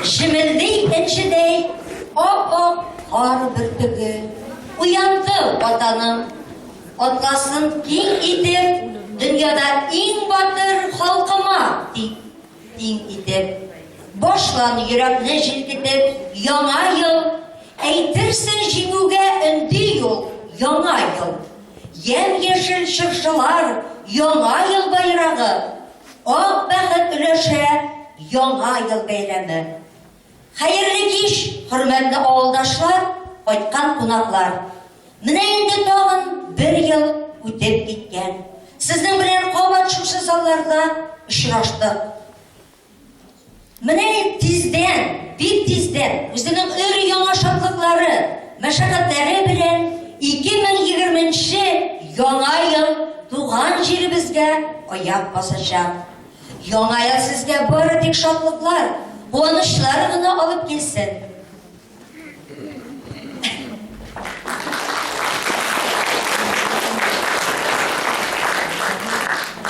Җемелди энҗедәй ап-ак кар бөртеге. Уянды Ватаным. Атласын киң итеп, дөньяда иң батыр халкыма дип тиң итеп. Башлан йөрәкне җилкетеп, Яңа ел! Әйтерсең җиңүгә өнди юл, Яңа ел! Ямь-яшел чыршылар, Яңа ел байрагы, Ак бәхет өләшә Яңа ел бәйрәме. Хәерле кич, хөрмәтле авылдашлар, кайткан кунаклар! Менә инде тагын бер ел үтеп киткән. Сезнең белән кабат шушы залларда очраштык. Менә инде тиздән, бик тиздән үзенең өр-яңа шатлыклары, мәшәкатьләре белән 2020 нче Яңа ел туган җиребезгә аяк басачак. Яңа ел сезгә бары тик шатлыклар, куанычлар гына алып килсен.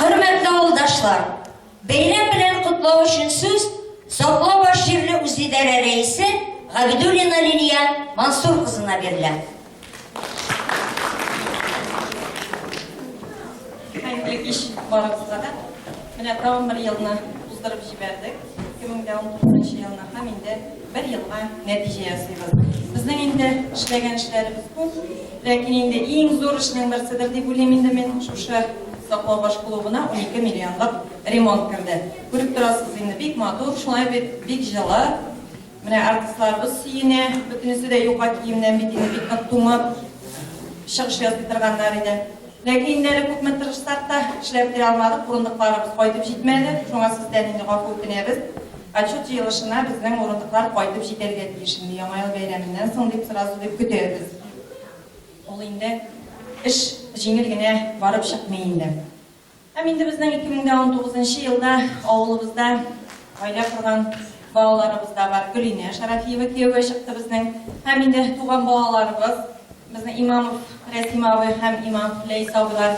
Хөрмәтле авылдашлар, бәйрәм белән котлау өчен сүз Саклаубаш җирле үзидарә рәисе Габидуллина Лилия Мансур кызына бирелә. Хәерле кич барыгызга да. Менә тагын бер елны уздырып җибәрдек. 2019 елны һәм инде бер елга нәтиҗә ясыйбыз. Безнең инде эшләгән эшләребез күп, ләкин инде иң зур эшнең берседер дип уйлыйм инде мин шушы Саклаубаш клубына 12 миллионлык ремонт керде. Күреп торасыз инде, бик матур, шулай бит, бик җылы. Менә артистларыбыз сөенә, бөтенесе дә юка киемнән бит инде бик нык туңып чыгыш ясый торганнар иде. Ләкин инде әле күпме тырышсак та, эшләп бетерә алмадык, урындыкларыбыз кайтып җитмәде, шуңа сездән инде гафу үтенәбез. Отчет җыелышына безнең урындыклар кайтып җитәргә тиеш инде Яңа ел бәйрәменнән соң дип сразу дип көтәбез. Ул инде эш җиңел генә барып чыкмый инде. Һәм инде безнең 2019 нчы елда авылыбызда гаилә корган балаларыбыз да бар. Гөлинә Шарафиева кияүгә чыкты безнең. Һәм инде туган балаларыбыз, безнең Имамов Рәсим абый һәм Имамов Ләйс абыйлар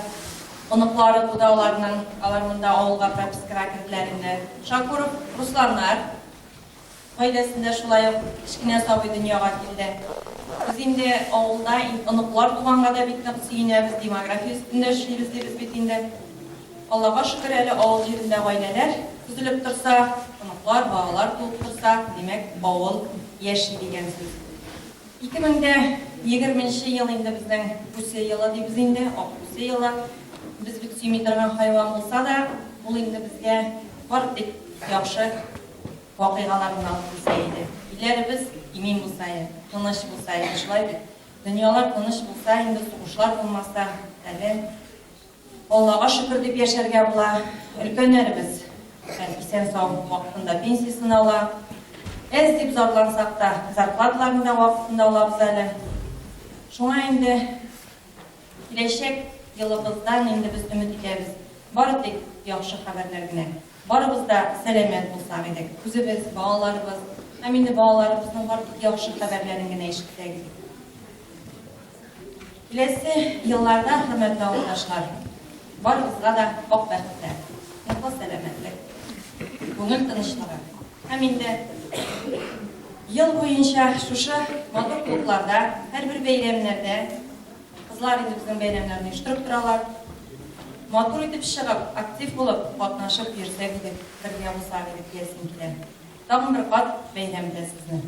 оныклары туды аларның. Алар монда авылга пропискага керделәр инде. Шакуров Русланнар Гаиләсендә шулай ук кечкенә сабый дөньяга килде. Без инде авылда оныклар туганга да бик нык сөенәбез, демография өстендә эшлибез дибез бит инде. Аллага шөкер, әле авыл җирендә гаиләләр төзелеп торса, оныклар, балалар туып торса, димәк, авыл яши дигән сүз. 2020 нче ел инде безнең күсе елы дибез инде, ак күсе елы. Без бит сөйми торган хайван булса да, ул инде безгә бары тик яхшы Вакыйгалар гына алып килсә иде. Илләребез имин булса иде, тыныч булса иде, шулай бит? Дөньялар тыныч булса инде, сугышлар булмаса, әле Аллага шөкер дип яшәргә була. Өлкәннәребез исән-сау вакытында пенсиясен ала. Әз дип зарлансак та, зарплаталарны да вакытында алабыз әле. Шуңа инде киләчәк елыбыздан инде без өмет итәбез. Бары тик яхшы хәбәрләр генә. Барыбыз да сәламәт булсак идек. Үзебез, балаларыбыз һәм инде балаларыбызның бары тик яхшы хәбәрләрен генә ишетсәк идек. Киләсе елларда, хөрмәтле авылдашлар, барыгызга да ак бәхетләр, ныклы сәламәтлек, күңел тынычлыгы һәм инде ел буенча шушы матур клубларда, һәрбер бәйрәмнәрдә Кызлар инде безнең бәйрәмнәрне оештырып торалар. Матур итеп чыгып, актив булып, катнашып йөрсәк идек, бергә булсак идек диясем килә. Тагын бер кат бәйрәм белән сезне!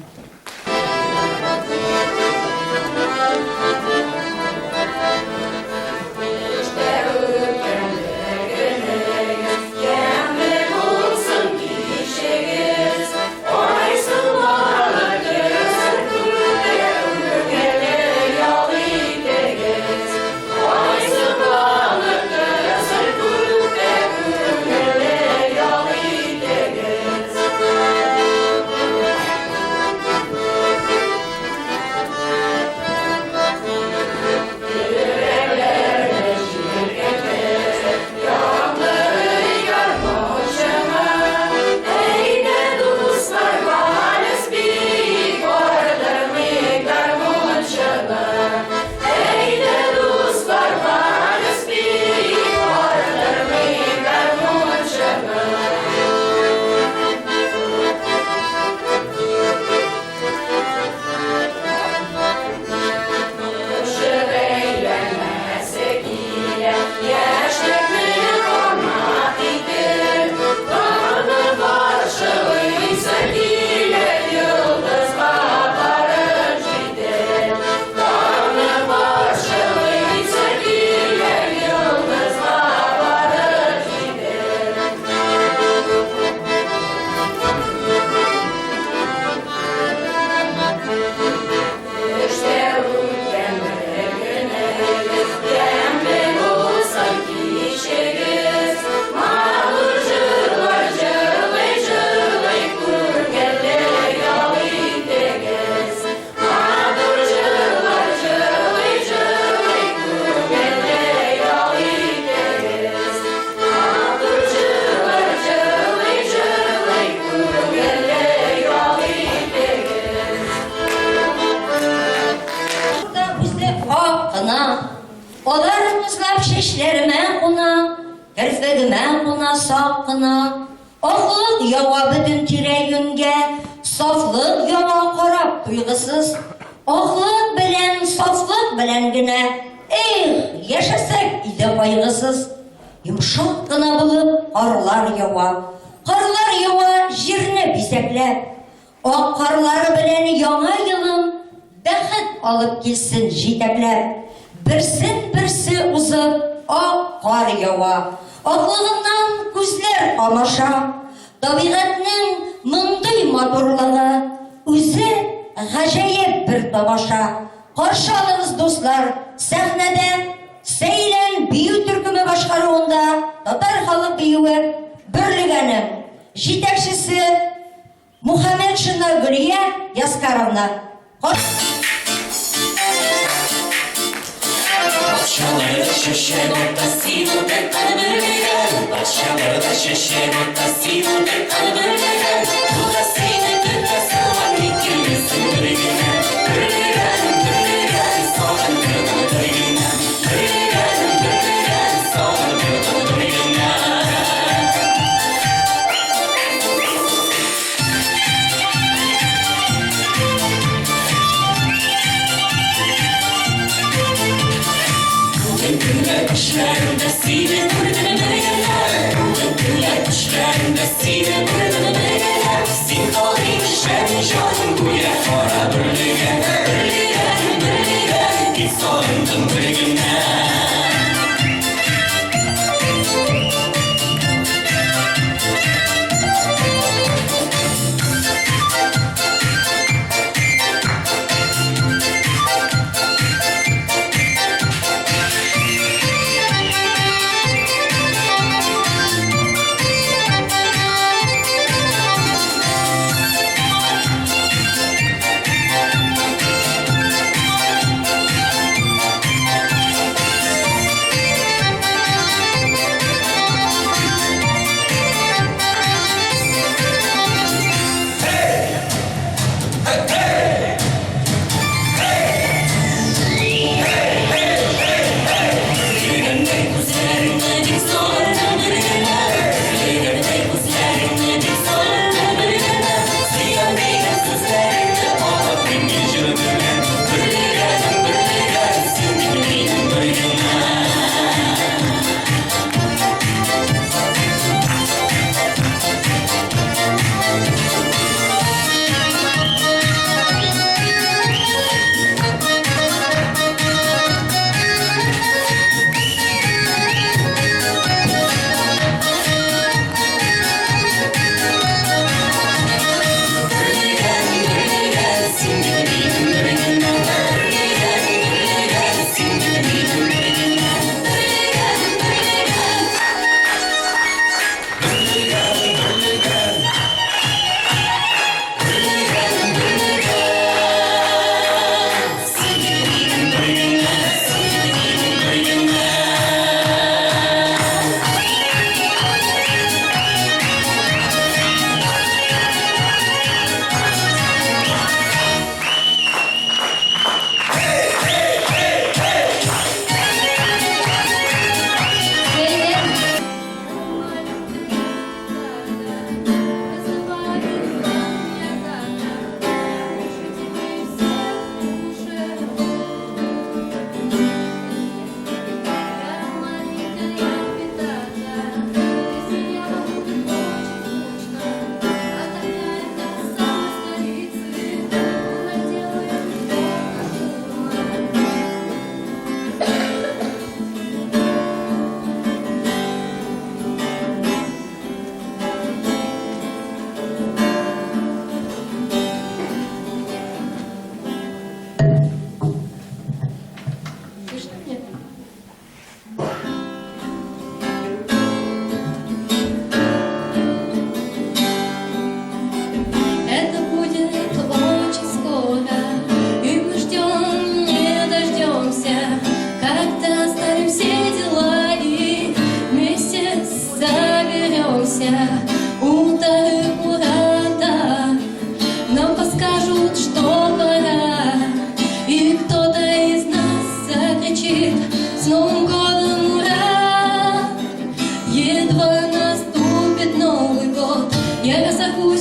Керфегемә куна сак кына. Аклык ява бөтен тирә-юньгә, Сафлык ява карап туйгысыз. Аклык белән, сафлык белән генә, Эх, яшәсәк иде кайгысыз. Йомшак кына булып карлар ява, Карлар ява җирне бизәкләп. Ак карлары белән яңа елым Бәхет алып килсен җитәкләп. Берсен-берсе узып ак кар ява, Аклыгыннан күзләр камаша. Табигатьнең мондый матурлыгы Үзе гаҗәеп бер тамаша. Каршы алыгыз, дуслар, сәхнәдә Сәйлән бию төркеме башкаруында татар халык биюе Бөрлегәнем, җитәкчесе Мухаметшина Гөлия Яскаровна. Бакчаларда чәчәк ата син утырткан бөрлегән. Бакчаларда чәчәк ата син утырткан бөрлегән. Бу да сине көтә сыман, ник килмисең бер генә? Бөрлегән, бөрлегән, сагындырдың бер генә. Бөрлегән, бөрлегән, сагындырдың бер генә. Бүген төнлә төшләремдә сине күрдем бер генә. Бүген төнлә төшләремдә сине.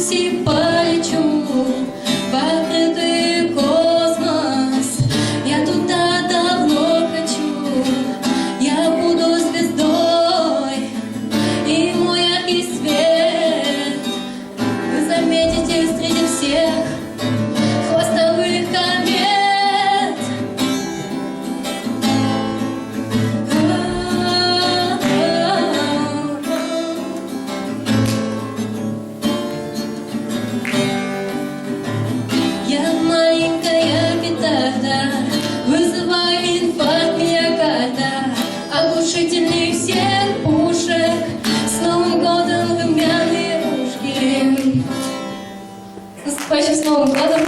Вернусь и полечу в открытый космос. Я туда давно хочу, я буду звездой, и мой яркий свет вы заметите среди всех хвостовых комет. Я маленькая петарда, вызываю инфаркт миокарда, оглушительней всех пушек. С Новым годом, румяные ушки! С наступающим с Новым годом!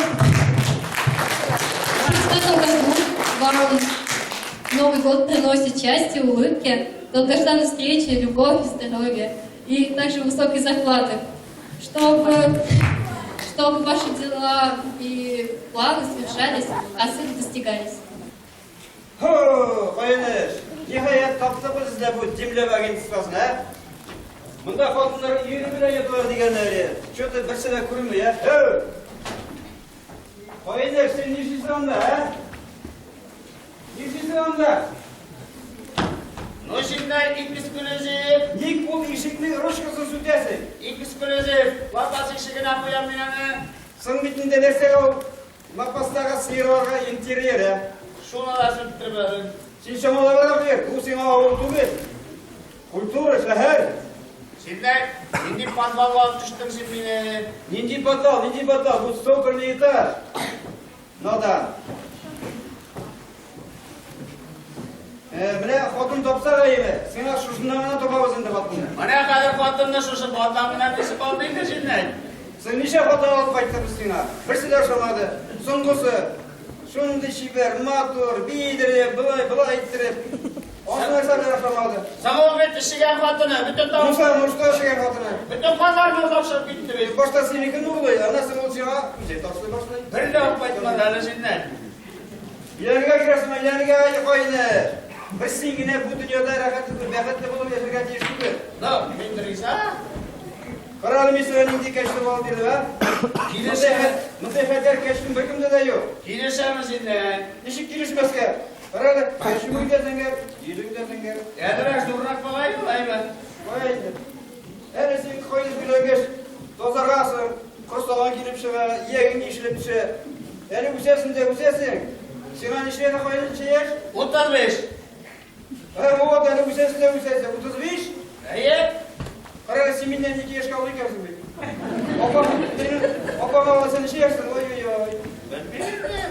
Пусть в этом году вам Новый год приносит счастье, улыбки, долгожданные встречи, любовь и здоровье, и также высокие зарплаты, чтобы ваши дела и планы совершались, а цели достигались. Хо, каенеш. Ниһаять таптык без дә бу Димләү агентствосын, ә? Монда хатыннар ире белән яталар дигәннәр. Что-то берсе дә күренми, ә? Һәү! Каенеш, син нишлисең анда, ә? Нишлисең анда? Ну, җизнәй, эксклюзив. Ник ул ишекнең ручкасын сүтәсең? Эксклюзив. Лапас ишегенә куям мин аны. Соң бит инде нәрсә ул? Лапастагы сыерларга интерьер, ә? Шуны да сүттермәдең. Син чамалабрак бир, бу сиңа авыл түгел. Культура, шәһәр. Җизнәй, нинди подвалга алып төштең син мине? Нинди подвал, нинди подвал, бу цокольный этаж. Надан. Менә хатын тапсак әйеме, сиңа шушыннан гына табабыз инде хатынны. Менә хәзер хатынны шушы батам белән төшеп алды инде җизнәй. Син ничә хатын алып кайттык без сиңа? Берсе дә ошамады. Соңгысы шундый чибәр, матур, биидереп, болай, болай иттереп. Анысы нәрсә дә ошамады. Соң ул бит эчегән хатыны, бөтен тавыш, Муса, Муса эчегән хатыны. бөтен казарны тапшырып китте бит. Башта синекен урлый, аннан соң ул сиңа үзе ташлый башлый. Бер дә алып кайтмады әле җизнәй. Өйләнергә кирәксең, өйләнергә, каенеш. Бер син генә бу дөньяда рәхәтле, бәхетле булып яшәргә тиеш түгел. Ну, мин риза. Кара әле, мин сиңа нинди костюм алып бирдем, а? Килешә. Мондый хәтәр костюм беркемдә дә юк. Килешәме җизнәй? Ничек килешмәскә? Кара әле, костюмың да зәңгәр, йөзең дә зәңгәр. Әзрәк зуррак була инде, әйбәт. Кая инде? Әле син каенеш өйләнгәч, тазарасың, корсагың килеп чыга, иягең ишелеп төшә. Әле үсәсең дә үсәсең. Сиңа ничә әле, каенеш, ничә яшь? 35. Ә, вот, әле үсәсең дә үсәсең. 35? Әйе. Кара әле, син миннән 2 яшькә олы икәнсең бит. Апаң, синең апаң алса ничә яшьсең? Ой-ой-ой. Белмим инде.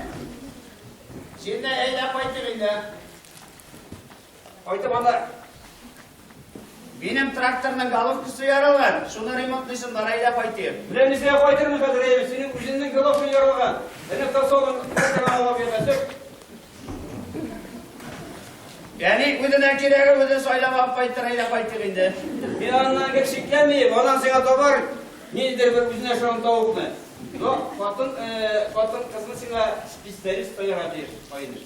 Җизнәй, әйдә кайтыйк инде. Кайтып анда. Минем тракторның головкасы ярылган. Шуны ремонтлыйсым бар, әйдә кайтыйк. Менә мин сиңа кайтырмын хәзер, әйе, синең үзеңнең головкаң ярылган. Әнә тасолың тракторга алып ятасың. Яни үзенә кирәге үзе сайлап алып кайтыр, әйдә кайтыйк инде. Мин аннан гел шикләнмим, аннан сиңа табар ниндидер бер үзенә ошаган тавыкны. Но хатын, хатын кызны сиңа специалист сайларга тиеш, каенеш.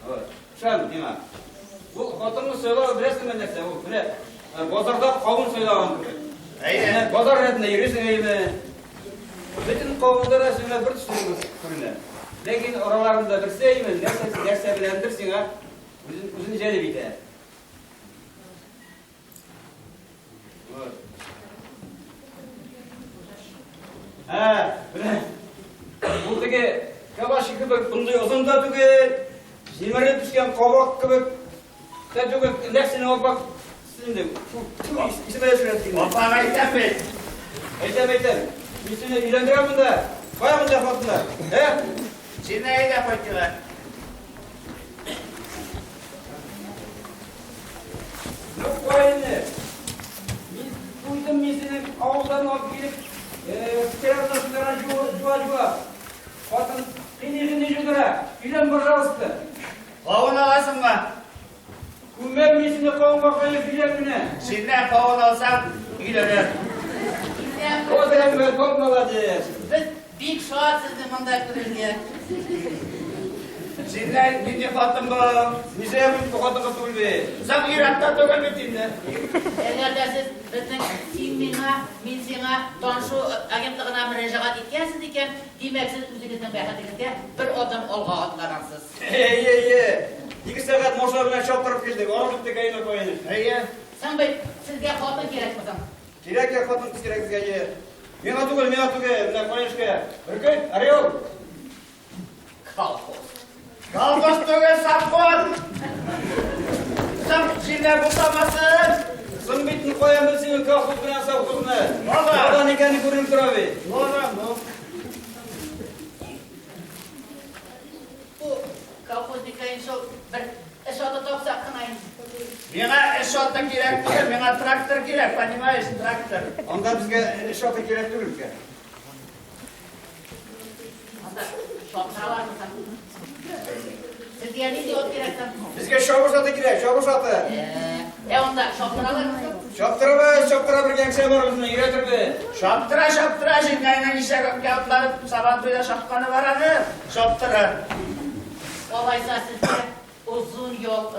Вот. Ышан миңа. Бу хатынны сайлау беләсеңме нәрсә? Ул менә базарда кавын сайлаган кебек. Әйе. Менә базар рәтендә йөрисең әйеме. Бөтен кавында да сиңа бер төсле күренә. Ләкин араларында берсе әйеме, нәрсә, нәрсә беләндер сиңа үзен, үзен җәлеп итә. Вот. Ә, менә бу теге кабаши кебек мондый озын да түгел, җимерелеп төшкән кабак кебек дә түгел, нәкъ синең апак инде. Исемә дә төшерә инде. Апага әйтәм бит. Әйтәм, әйтәм. Мин сине өйләндерәм монда. Кая монда хатыннар? Ә? Җизнәй, әйдә кайтыйк. Ну, кая инде? Мин туйдым мин синең авылдан алып килеп, стиралка жуа, жуа, жуа. Хатын кыйный-кыйный жудыра. Өйлән, пожалуйста. Кавын аласыңмы? Күмәм мин сине кавынга, каенеш, өйлән менә. Җизнәй, кавын алсаң, өйләнер. Вот рәхмәт, вот молодец. Без бик шат сезне монда күрергә. Җизнәй, нинди хатын бу? Нишләп бу хатын-кыз түгел бит? Соң ир-атта түгел бит инде. Әгәр дә сез безнең Син миңа, мин сиңа танышу агентлыгына мөрәҗәгать иткәнсез икән, димәк, сез үзегезнең бәхетегезгә бер адым алга атлагансыз. Әйе, әйе. Ике сәгать машина белән чаптырып килдек. Арып беттек, әйе, каенеш. Әйе. Соң бит сезгә хатын кирәкме соң? Кирәк я хатын-кыз кирәк безгә, әйе. Миңа түгел, миңа түгел, менә каенешкә. Бөркет, орел. Колхоз. Колхоз түгел, совхоз. Соң җизнәй бутамасын. Соң бит ну каян белсен ул колхоз белән совхозны? Баба. Надан икәне күренеп тора бит. Бара, ну. Бу колхозника инде шул бер эш аты тапсак кына инде. Миңа эш аты кирәк түгел, миңа трактор кирәк, понимаешь, трактор. Анда безгә эш аты кирәк түгел икән. Анда чаптыралармы соң? Сезгә нинди ат кирәк соң? Безгә чабыш аты кирәк, чабыш аты. Ә анда чаптыралармы соң? Чаптырабыз, чаптыра бер гәңсә бар безнең, өйрәтербез. Чаптыра, чаптыра, җизнәйнең ишәк өпкә атланып Сабантуйда чапканы бар аны. Чаптыра. Алайса сезгә озын ял,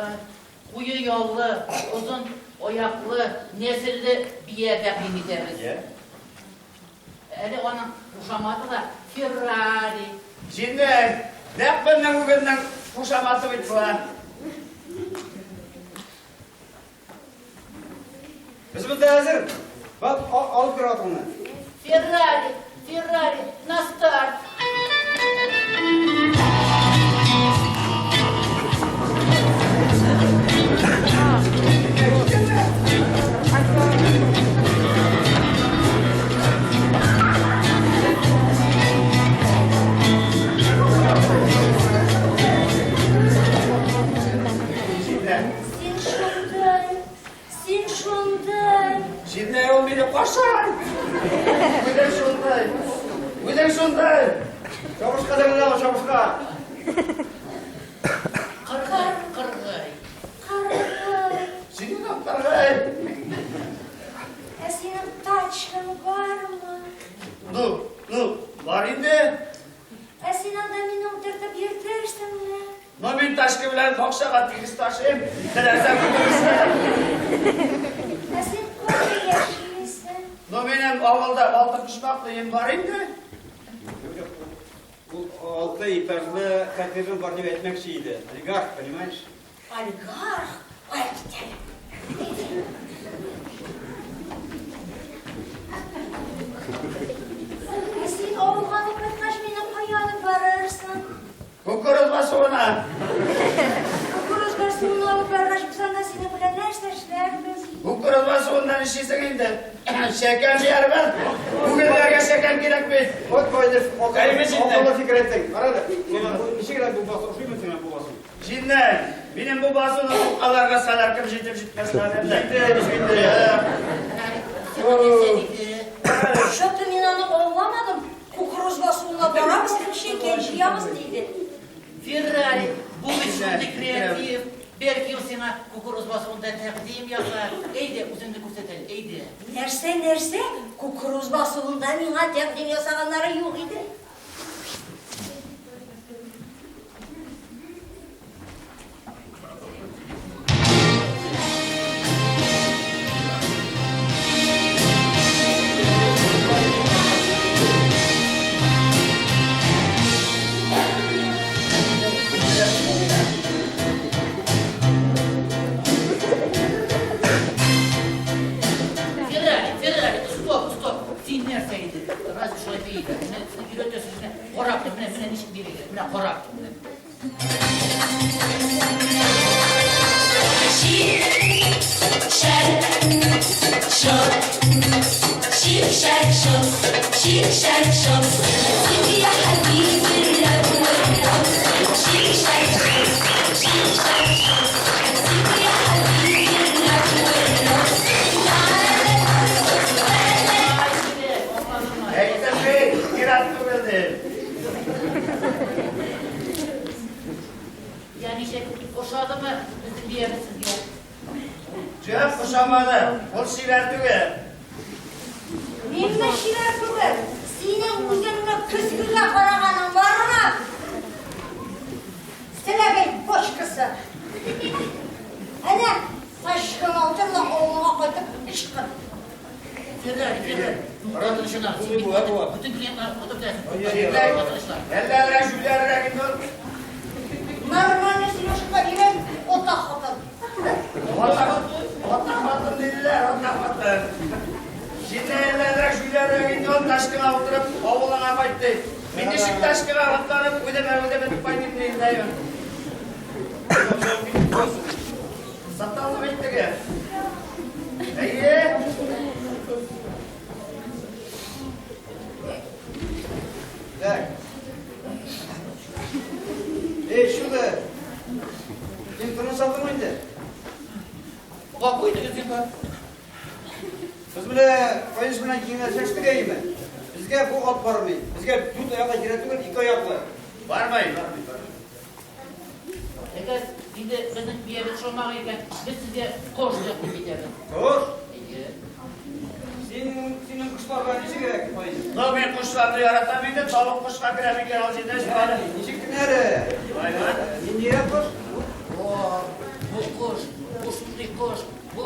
куе яллы, озын аяклы, нәселле бия тәкъдим итәбез. Әле аның кушаматы да Феррари. Җизнәй, нәкъ безнең үгезнең кушаматы бит бу. Без монда әзер. Бак, алып кер атыңны. Феррари, Феррари, на старт! Җизнәй. Син шундый, син шундый. Җизнәй, ул мине кашар. Үзең шундый. Үзең шундый. Чабышка әзерләнә, чабышка. Кыргый, кыргый. Карагай, Син дә кыргый. ә синең тачкаң бармы? Ну, ну, бар инде. Ә син анда мине утыртып йөртерсеңме? Ну, мин тачка белән бакчага тигез ташыйм. Теләсәң утырырсың. Ә син кайда яшисең? Ну, минем авылда алты почмаклы өем бар инде. Ул алты этажлы коттеджым бар дип әйтмәкче иде. Олигарх, понимаешь? Олигарх? Ай, кит әле. Ә син авылга алып кайткач, мине кая алып барырсың? Кукуруз басуына. Кукуруз басуына алып баргач, без анда синең белән нәрсә эшләрбез? Кукуруз басуыннан эшлисең инде. Шәкәр җыярбыз. Үгезләргә шәкәр кирәк бит. Вот кайдыш, Әйме җитте. акыллы фикер әйттең. Кара әле, сиңа ничек бу басу ошыймы сиңа бу басу? Җизнәй, минем бу басуны кукаларга соляркам җитеп җитмәс наверное. Җитте, ничек инде? Сиңа нәрсә диде? Что-то мин аны аңламадым. Кукуруз басуына барабыз һәм шәкәр җыябыз диде. Феррари, бу бит шундый креатив. Бәлки ул сиңа кукуруз басуында тәкъдим ясар. Әйдә, үзеңне күрсәт әле, әйдә. Нәрсә, нәрсә? Кукуруз басуында миңа тәкъдим ясаганнары юк иде. Феррари, Феррари, стоп, стоп. Син нәрсә инде? Разве шулай бииләр? Менә син өйрәтәсең, менә карап тор, менә менә ничек бииләр. Менә карап тор, менә. Şip, şer, şop. شيك شاك شوب، شيك شاك شوب. سيب يا حبيبي الراب والرقص. شيك شاك شوب، شيك شاك شوب. سيب يا حبيبي الراب والرقص. تعالى نرقص بلد. Әйттем бит, ир-ат түгел дип. Я ничек ошадымы безнең биябез сезгә? Юк, ошамады. Ул чибәр түгел. Минме чибәр түгел? Синең үзеңне көзгегә караганың бармы? тынычына. Булмый була, була. Бөтен клиентлар отып бетәсең. Җирләр, әллә берәр җүләррәк инде ул. Нормально сөйләшергә өйрән, ата хатын. Ата ата хатын диделәр, ата хатын. Җирләр әллә берәр җүләррәк инде ул, ташкынга утырып, авылыңа кайт ди. Мин ничек ташкынга атланып, үзем үзем менеп кайтыйм ди инде. Саталып әйттеге. Әйе. Так. Эй, шуды. Син тыныч алдыңмы инде? Гафу итегез, зинһар. Без менә каеш белән киңәшләштек әйеме? Безгә бу ат бармый. Безгә дүрт аяклы кирәк түгел, ике аяклы. Бармый, бармый, бармый. Әгәр инде безнең биябез ошамаган икән, без сезгә кош тәкъдим итәбез. Кош? Әйе. Син синең кошларга ничегрәк каеш? Ну, мин кошларны яратам инде, тавык кошка керә микән ул җирдә шулай. Ничек кенә әле? Ниндирәк кош? О, бу кош, бу шундый кош, бу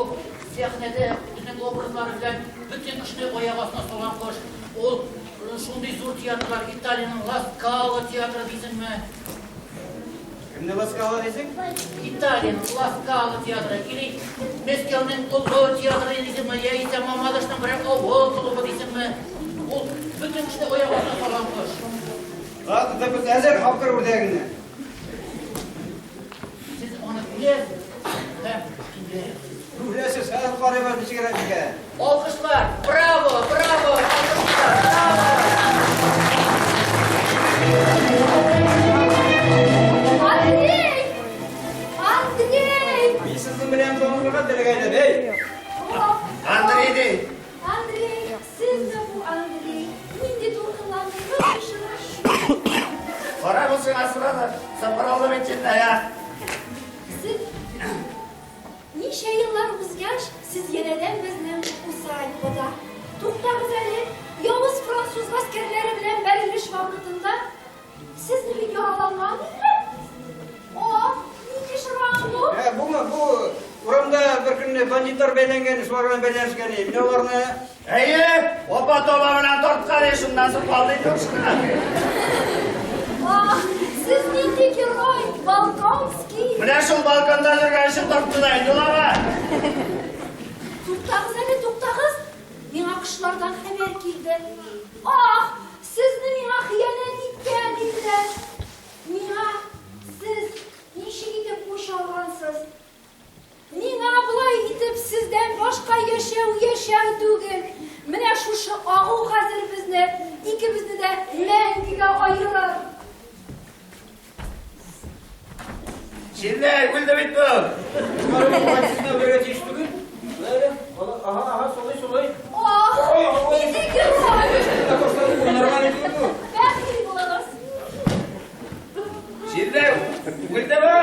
сәхнәдә үзенең образлары белән бөтен кешене аяк астына салган кош. Ул шундый зур театрлар, Италиянең Ла Скала театры дисеңме? Кемне Ла Скала дисең? Италиянең Ла Скала театры или Мәскәүнең Олы театры дисеңме, яисә Мамадышның берәр авыл клубы дисеңме? Ул бөтен кешене аяк астына салган кош. Ладно, без әзер алып кер үрдәгеңне. Сез аны күрәсез һәм киләсез. Күрәсез, хәзер карыйбыз ничегрәк икән. Алкышлар! Браво! Браво! Алкышлар! Браво! Андрей! Андрей! Мин сезнең белән танышырга теләгән идем, эй! О, Андрей ди. Андрей, сезме бу Андрей? Нинди дулкынландыргыч очрашу. Кара бу сиңа сорады. Сапыралды бит җирдә, я. Сез ничә еллар узгач, сез янәдән безнең усадьбада. Туктагыз әле, явыз француз гаскәрләре белән бәрелеш вакытында сезне бит яраланган иделәр. О, нинди шрам бу? Ә, бумы, бу урамда бер көнне бандитлар бәйләнгән, шулар белән бәйләнешкән. Мин аларны Әйе, опа тоба белән тарткан, шуннан соң калды инде ошкына. Ах, сез нинди герой, Болконский! Менә шул балконда йөргән өчен тартты да инде уларга. Туктагыз әле, туктагыз! Миңа кошлардан хәбәр килде. Ах, сезне миңа хыянәт иткән диделәр. Миңа сез ничек итеп үч алгансыз? Миңа болай итеп сездән башка яшәү яшәү түгел. Менә шушы агу хәзер безне, икебезне дә мәңгегә аерыр. Җирләй, үлде бит бу. Сезне үләргә тиеш түгел. Әле, ага, ага, шулай, шулай. Ах, нинди герой! Нормально түгел бу. Бәхетле булыгыз. Җирләй, үлде бу.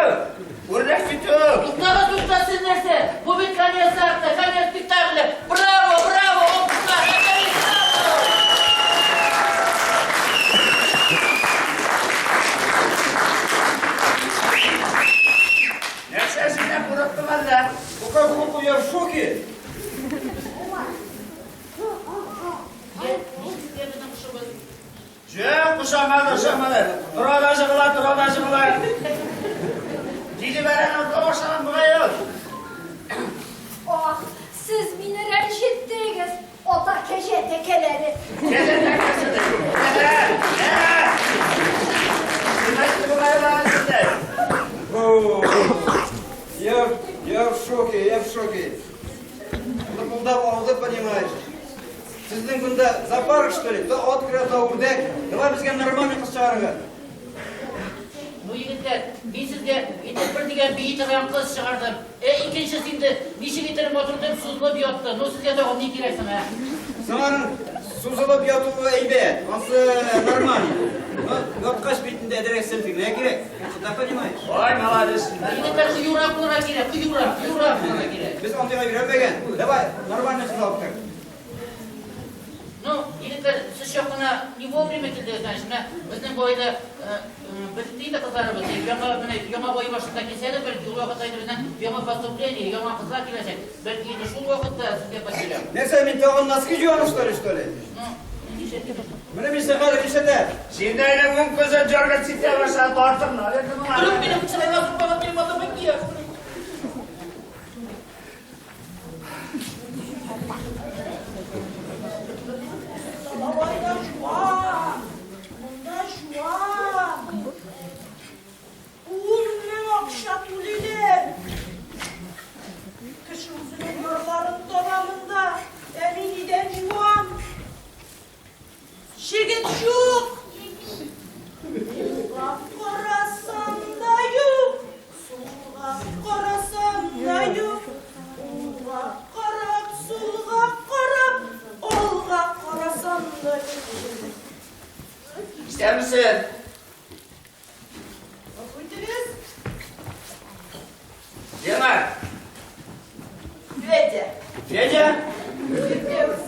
Үрдәк бит ул. Туктагыз, тукта, сез нәрсә? Бу бит конец акта, конец спектакля. Браво, браво, алкышлар! Афәрин, браво! Нәрсә синнән курыктым әллә? Пока курку, я в шоке. Йә, ничек безнең кошыбыз? Юк, ошамады, ошамады. Тора да жыгыла, тора да жыгыла. Җиде бәрән ота башлаган бугай ул. Ах, сез мине рәнҗеттегез, ата кәҗә тәкәләре. Кәҗә тәкәсе дә. Кәҗә! Ә! Димәк, бугай ул инде. О, я в шоке, я в шоке. Лыпылдап алды, понимаешь. Сезнең монда зоопарк, что ли? То ат керә, то үрдәк. Давай безгә нормальный кыз чыгарырга. Ну, егетләр, мин сезгә инде бер дигән бии торган кыз чыгардым. Ә икенчесе инде ничек итеп матур итеп сузылып ятты. Ну, сезгә тагын ни кирәк соң, ә? Соң сузылып ятуы әйбәт, ансы нормально. Но яткач бит инде әзрәк селкенергә кирәк. Ты понимаешь? Ой, молодец. Егетләр, кыюрак булырга кирәк, кыюрак, кыюрак булырга кирәк. Без андыйга өйрәнмәгән. Давай, нормально кыз алып кер. Ну, егетләр, Егетләр, сез чак кына не вовремя килдегез, значит, менә безнең бу айда бетте инде кызларыбыз. Яңа менә яңа ай башында килсәгез, бәлки ул вакытта инде безнең яңа поступление, яңа кызлар киләчәк. Бәлки инде шул вакытта сезгә поселям. Нәрсә, мин тагын носки җуям, что ли, что ли? Ну, нишләп? Менә мин сиңа хәзер нишләтәм? Син дә әле уң күзен дергать итә башлады, тартымнар инде моңа. Берүк минем чырайга сукмаган минем атамы кия. Алайда жуан, монда жуан. 10 000 акча түлиләр. Кеше үзенең ярларын таба монда, ә мин идән жуам. Җегет юк. Уңга карасам да юк, сулга карасам да юк. Уңга карап, сулга карап, алга карасам да юк. Исәнмесез. Гафу итегез. Лена. Федя. Федя? Федя.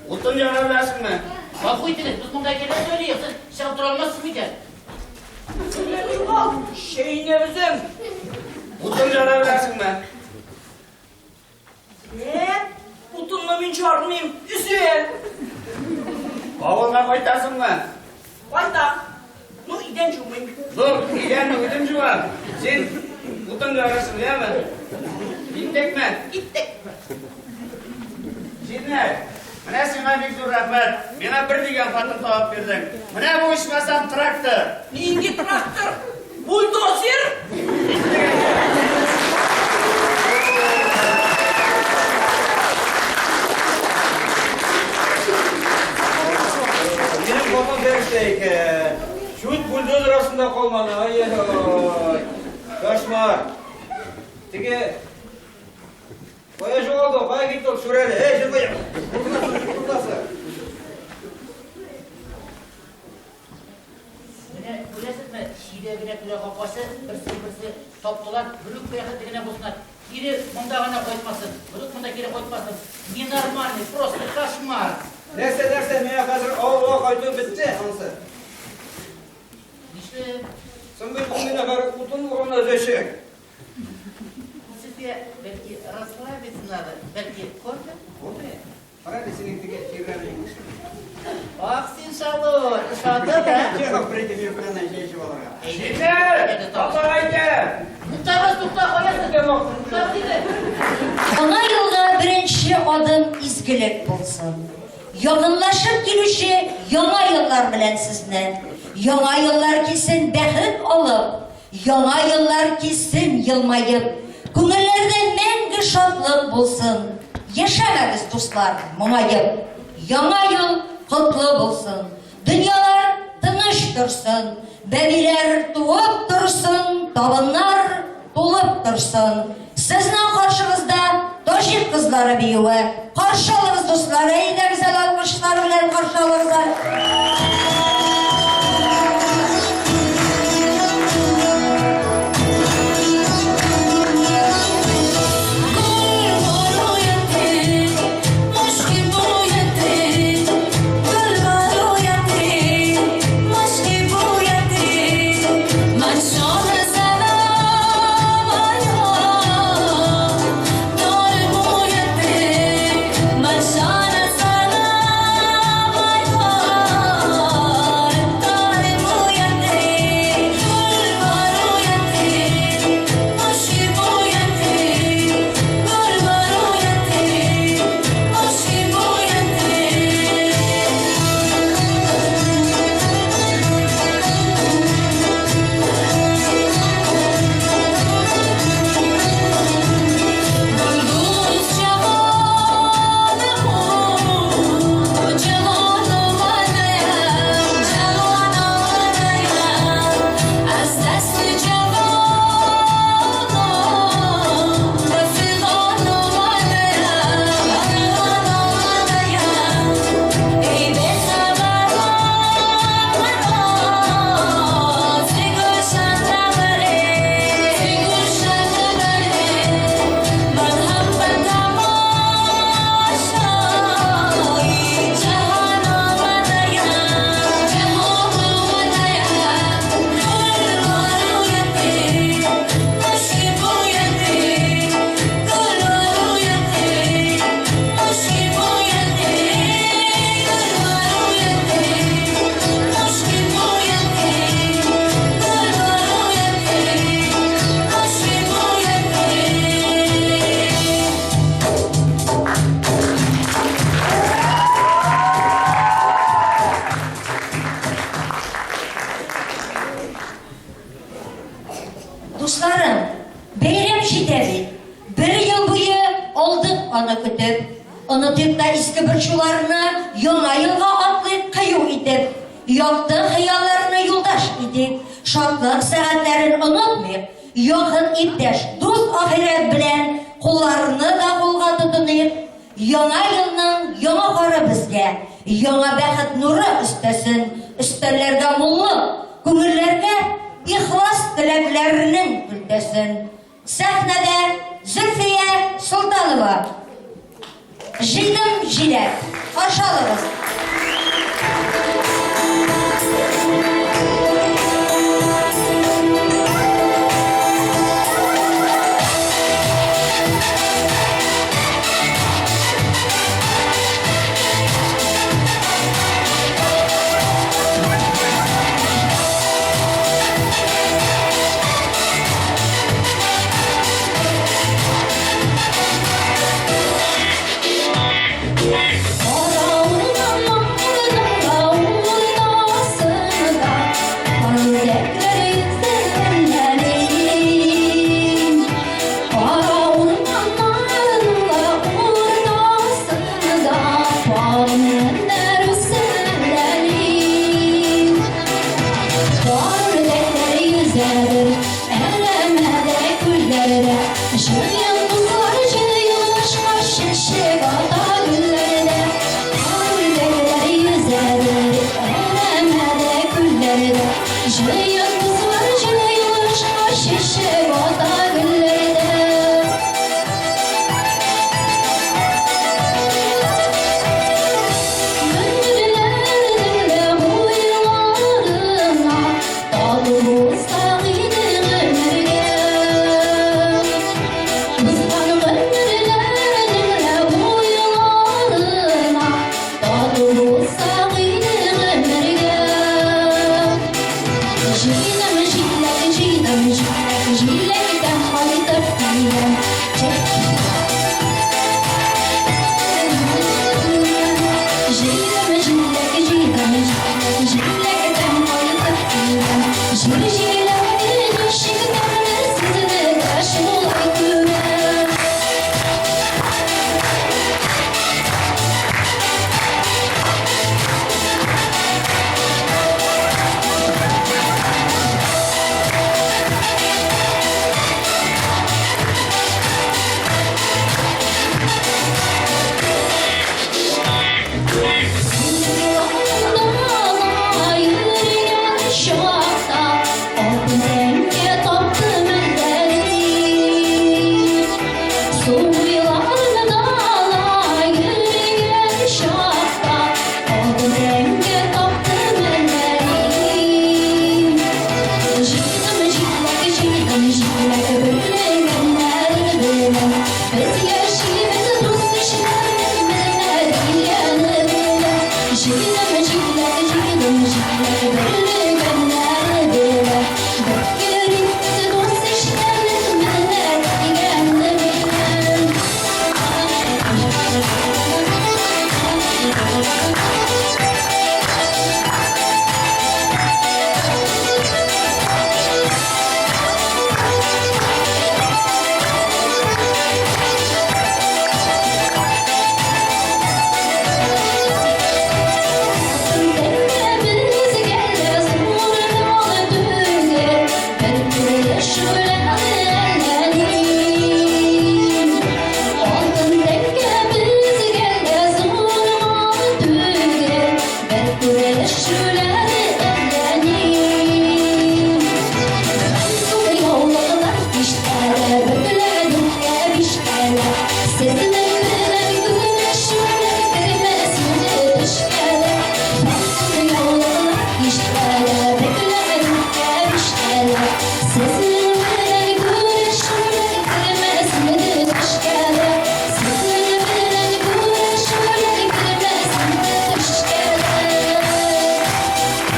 Утын яра беләсеңме? Гафу итегез, без монда килеп сөйлик, сез чыгып тора алмассыз микән? Югал, чәйнәп өзәм. Утын яра беләсеңме? Э, утынны мин чармыйм, өзәм. Авылга кайтасыңмы? Кайтам. Ну, идән жумыйм. Dur, идәнне үзем жуам. Син утын ярасың, яме? Киттекме? Киттек. Җиннәр, менә сиңа бик зур рәхмәт. Миңа бер дигән хатын табып бирдең. Менә бу ичмасам трактор. Нинди трактор? Бульдозер? Минем хатын фәрештә икән. Чуть бульдозер астында калмады. Ай-ай-ай. Кошмар. Теге кая югалды, кая китте ул шүрәле? Эй, җырбай. Куркасы. Менә күрәсезме, чиләгенә күрә апасы берсе-берсе таптылар, берүк бәхетле генә булсыннар. Кире монда гына кайтмасын, берүк монда кире кайтмасын. Ненормальный, просто кошмар. Нәрсә, нәрсә, миңа хәзер авылга кайту бетте, анысы. Нишләп? Соң бит ул мине хәзер утын урынына өзәчәк. Сезгә бәлки расслабиться надо, бәлки кофе? Кофе? Кара әле синең теге тирәнең. Ах, син шалун, ошады да? Чего прийти мин белән чәй эчеп алырга. Җиннәр, тапсаң әйтәм. Туктагыз, тукта, каясыз? Туктагыз инде. Яңа елга беренче адым изгелек булсын. Якынлашып килүче яңа еллар белән сезне. Яңа еллар килсен бәхет алып, яңа еллар килсен елмаеп. Күңелләрдә мәңге шатлык булсын. Яшәмәгез, дуслар, моңаеп. Яңа ел котлы булсын. Дөньялар тыныч торсын. Бәбиләр туып торсын, табыннар тулып торсын. Сезнең каршыгызда таҗик кызлары биюе. Каршы алыгыз, дуслар, әйдәгез әле алкышлар белән каршы алыгыз. Адымнарны Яңа елга атлыйк кыю итеп, Якты хыялларны юлдаш итик, Шатлык сәгатьләрен онытмыйк, Якын иптәш, дус ахирәт белән Кулларны да кулга тотыныйк. Яңа елның яңа кары безгә Яңа бәхет нуры өстәсен, Өстәлләргә муллык, күңелләргә Ихлас теләкләрнең көлтәсен. Сәхнәдә Зөлфия Солтанова. Җыйдым җиләк. Каршы алыгыз.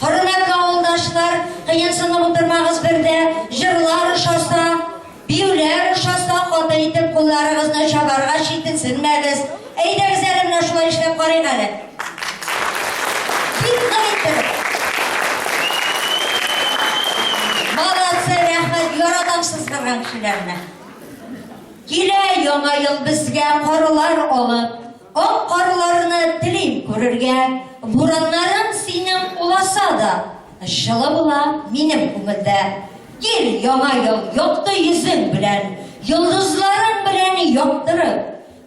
Хөрмәтле авылдашлар, кыенсынып утырмагыз бер дә, җырлар ошаса, биюләр ошаса, каты итеп кулларыгызны чабарга читенсенмәгез. Әйдәгез әле менә шулай эшләп карыйк әле. Бик нык иттереп. Молодцы, рәхмәт, яратам сызгырган кешеләрне. Килә яңа ел безгә карлар алып. Ак карларны телим күрергә. Бураннарың синең уласа да, Җылы була минем күңелдә. Кил, Яңа ел, якты йөзең белән, Йолдызларың белән яктырып,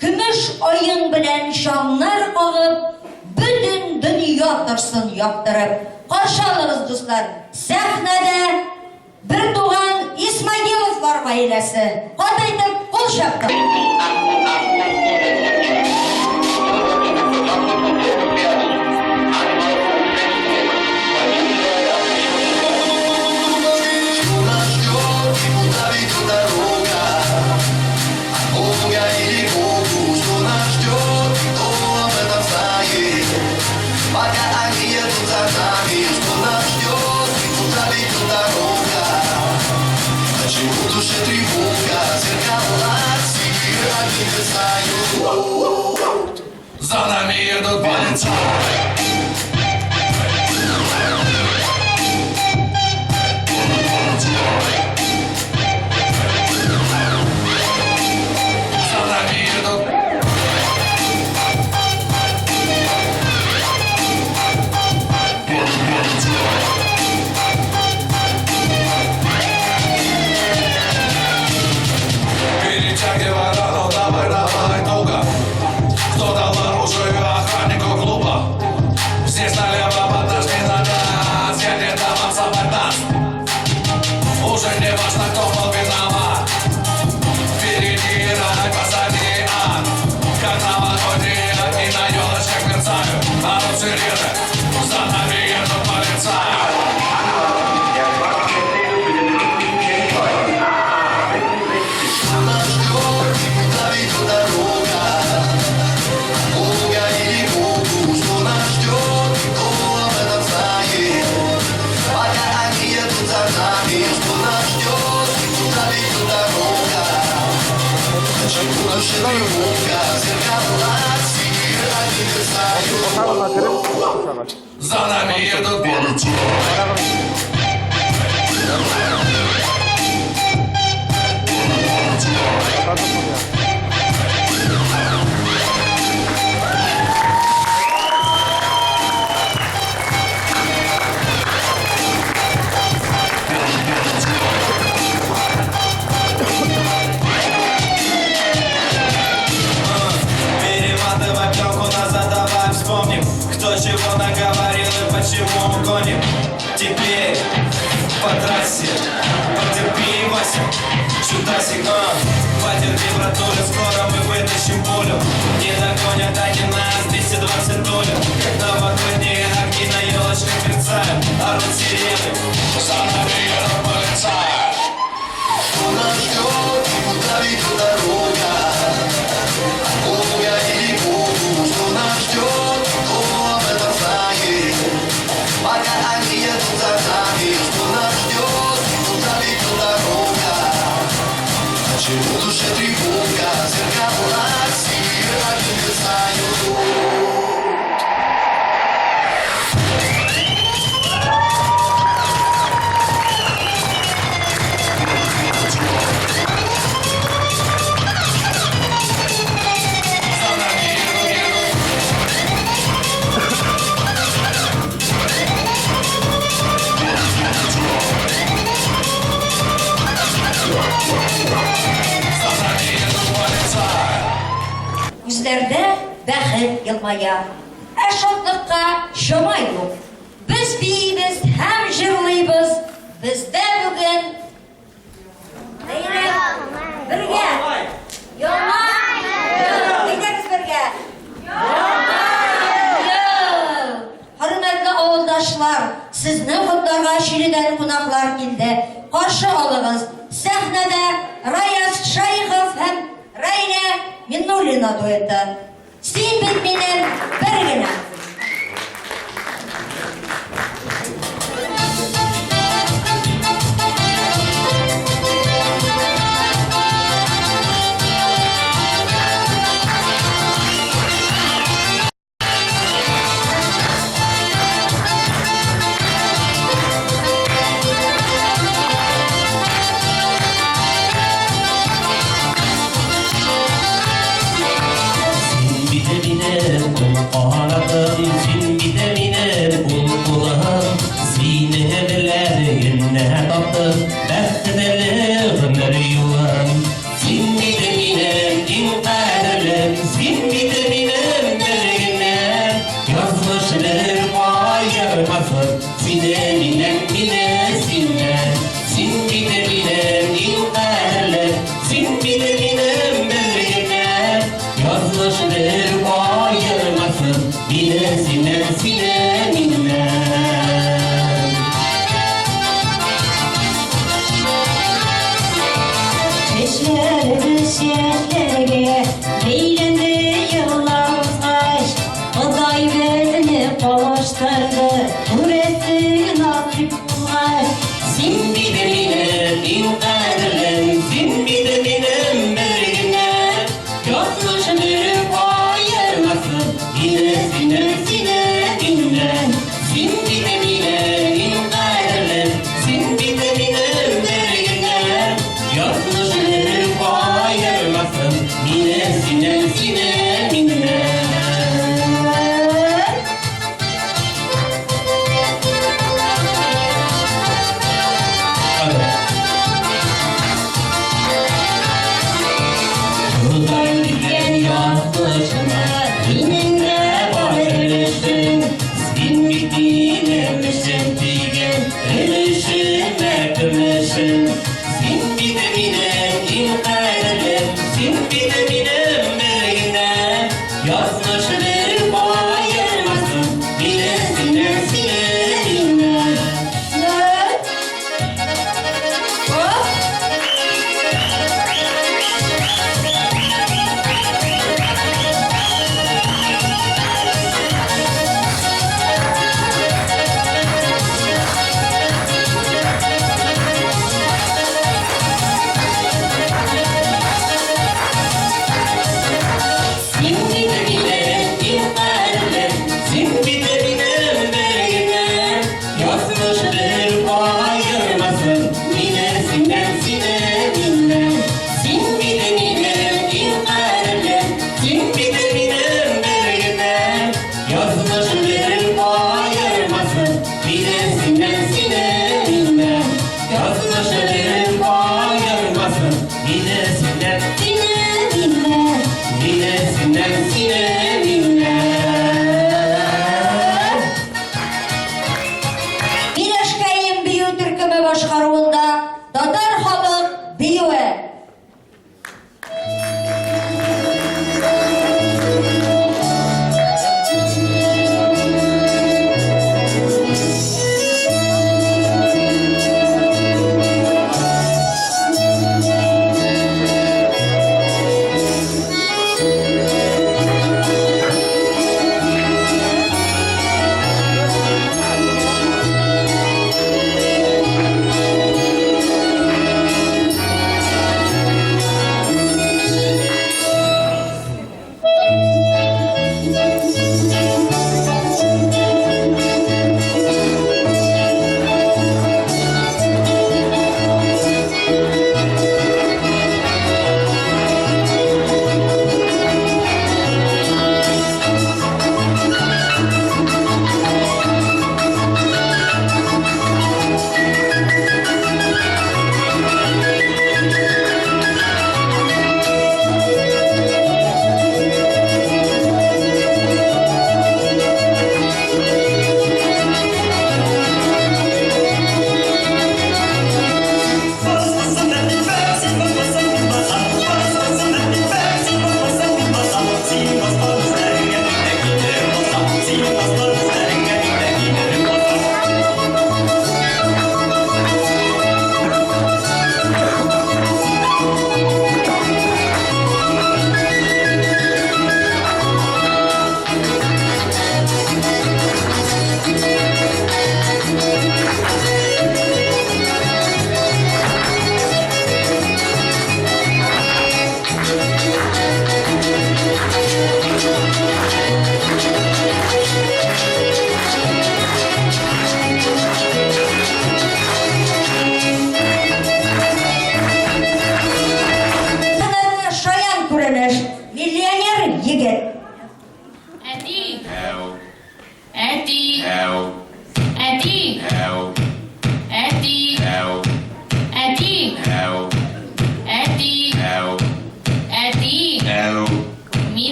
Көмеш аең белән чаңнар кагып, Бөтен дөнья торсын яктырып. Каршы алыгыз, дуслар, сәхнәдә бертуган Исмагиловлар гаиләсе. Каты итеп кул чаптык. За нами едут полицаи. За нами едут. Перетягивай рану, давай, давай, туго. Кто дал оружие охраннику клуба? Здесь налево, подожди на нас. Я не дам вам собрать нас. Уже не важно, кто был виноват. Впереди рай, позади ад. Как новогодние огни на елочках мерцают. Орут сирены, за нами едут полицаи. За нами едут полицаи. Перематывай пленку назад, давай вспомним, кто чего наговорил и почему гоним. Теперь по трассе, потерпи, Вася, чудасик, а. Потерпи, братуля, скоро мы вытащим пулю. Не догонят они нас, 220 долю. Как новогодние огни на елочках мерцают, орут сирены. За нами едут полицаи. Что нас ждет и куда ведет дорога? Бога или Богу, что нас ждет, кто об этом знает? Пока они едут за нами, что нас ждет и куда ведет дорога? Почему в душе тревога, зеркала синие мерцают? Күзләрдә бәхет елмая, ә шатлыкка чама юк. Без биибез һәм җырлыйбыз. Бездә бүген бәйрәм. Бергә. Яңа ел. Әйдәгез бергә. Яңа ел. Хөрмәтле авылдашлар, сезне котларга Чиледән кунаклар килде. Каршы алыгыз. Сәхнәдә Раяз Шәехов һәм Рәйлә Миннуллина дуэты. Син бит минем бер генә. Син бит аермасын Сине миннән, мине синнән. Син бит минем иң кадерлем, син бит минем бер генә. Язмыш бер аермасын мине синнән, сине миннән. Чәчләребез чәчләргә бәйләнде еллар узгач, Ходай безне кавыштырды, күрәсең насыйп булгач. Син бит минем иң кадерлем, син бит минем бер генә. Язмыш бер аермасын мине синнән, сине миннән. Син бит минем иң кадерлем, син бит минем бер генә. Язмыш бер аермасын мине синнән, сине миннән. Ходай биргән язмышыма минем дә бар өлешем. Син бит минем өчен тигән өлешемә көмешем. Син бит минем иң кадерлем, син бит минем бер генә. Язмыш бер аермасын мине синнән, сине миннән. Син бит минем иң кадерлем, син бит минем бер генә. Язмыш бер аермасын мине синнән, сине миннән. Син бит минем иң кадерлем, син бит минем бер генә. Язмыш бер аермасын мине синнән, сине миннән. Язмыш бер аермасын мине синнән, Сине миннән. мине синнән, сине миннән. Миләшкәем бию төркеме башкаруында татар халык биюе.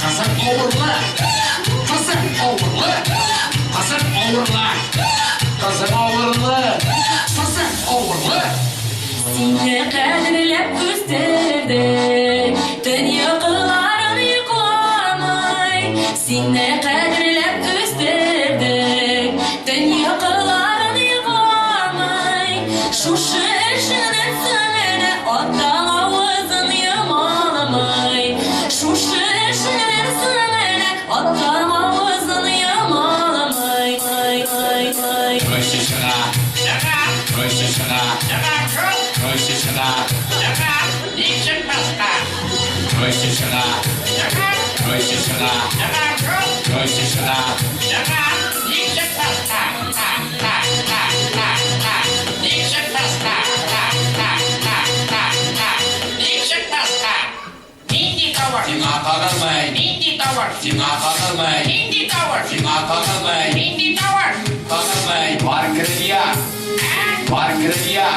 Кызың авырлы. Кызың авырлы. Кызың авырлы. Кызың авырлы. Кызың авырлы. Сине кадерләп үстердек, Төн йокыларын йокламый. Сине кадерләп үстердек, Төн йокыларын йокламый. Шушы эшеңнән соң әнә атаң авызын йомаламый. Шушы эшеңнән соң әнә атаң авызын йомаламый. Ай, ай, ай. Проще чыга. Проще чыга. Проще чыга. Проще чыга. Проще чыга. Проще чыга. Сиңа кагылмый. Нинди тавыш? Сиңа кагылмый. Нинди тавыш? Сиңа кагылмый. Нинди тавыш? Кагылмый. Бар крылья. Бар крылья.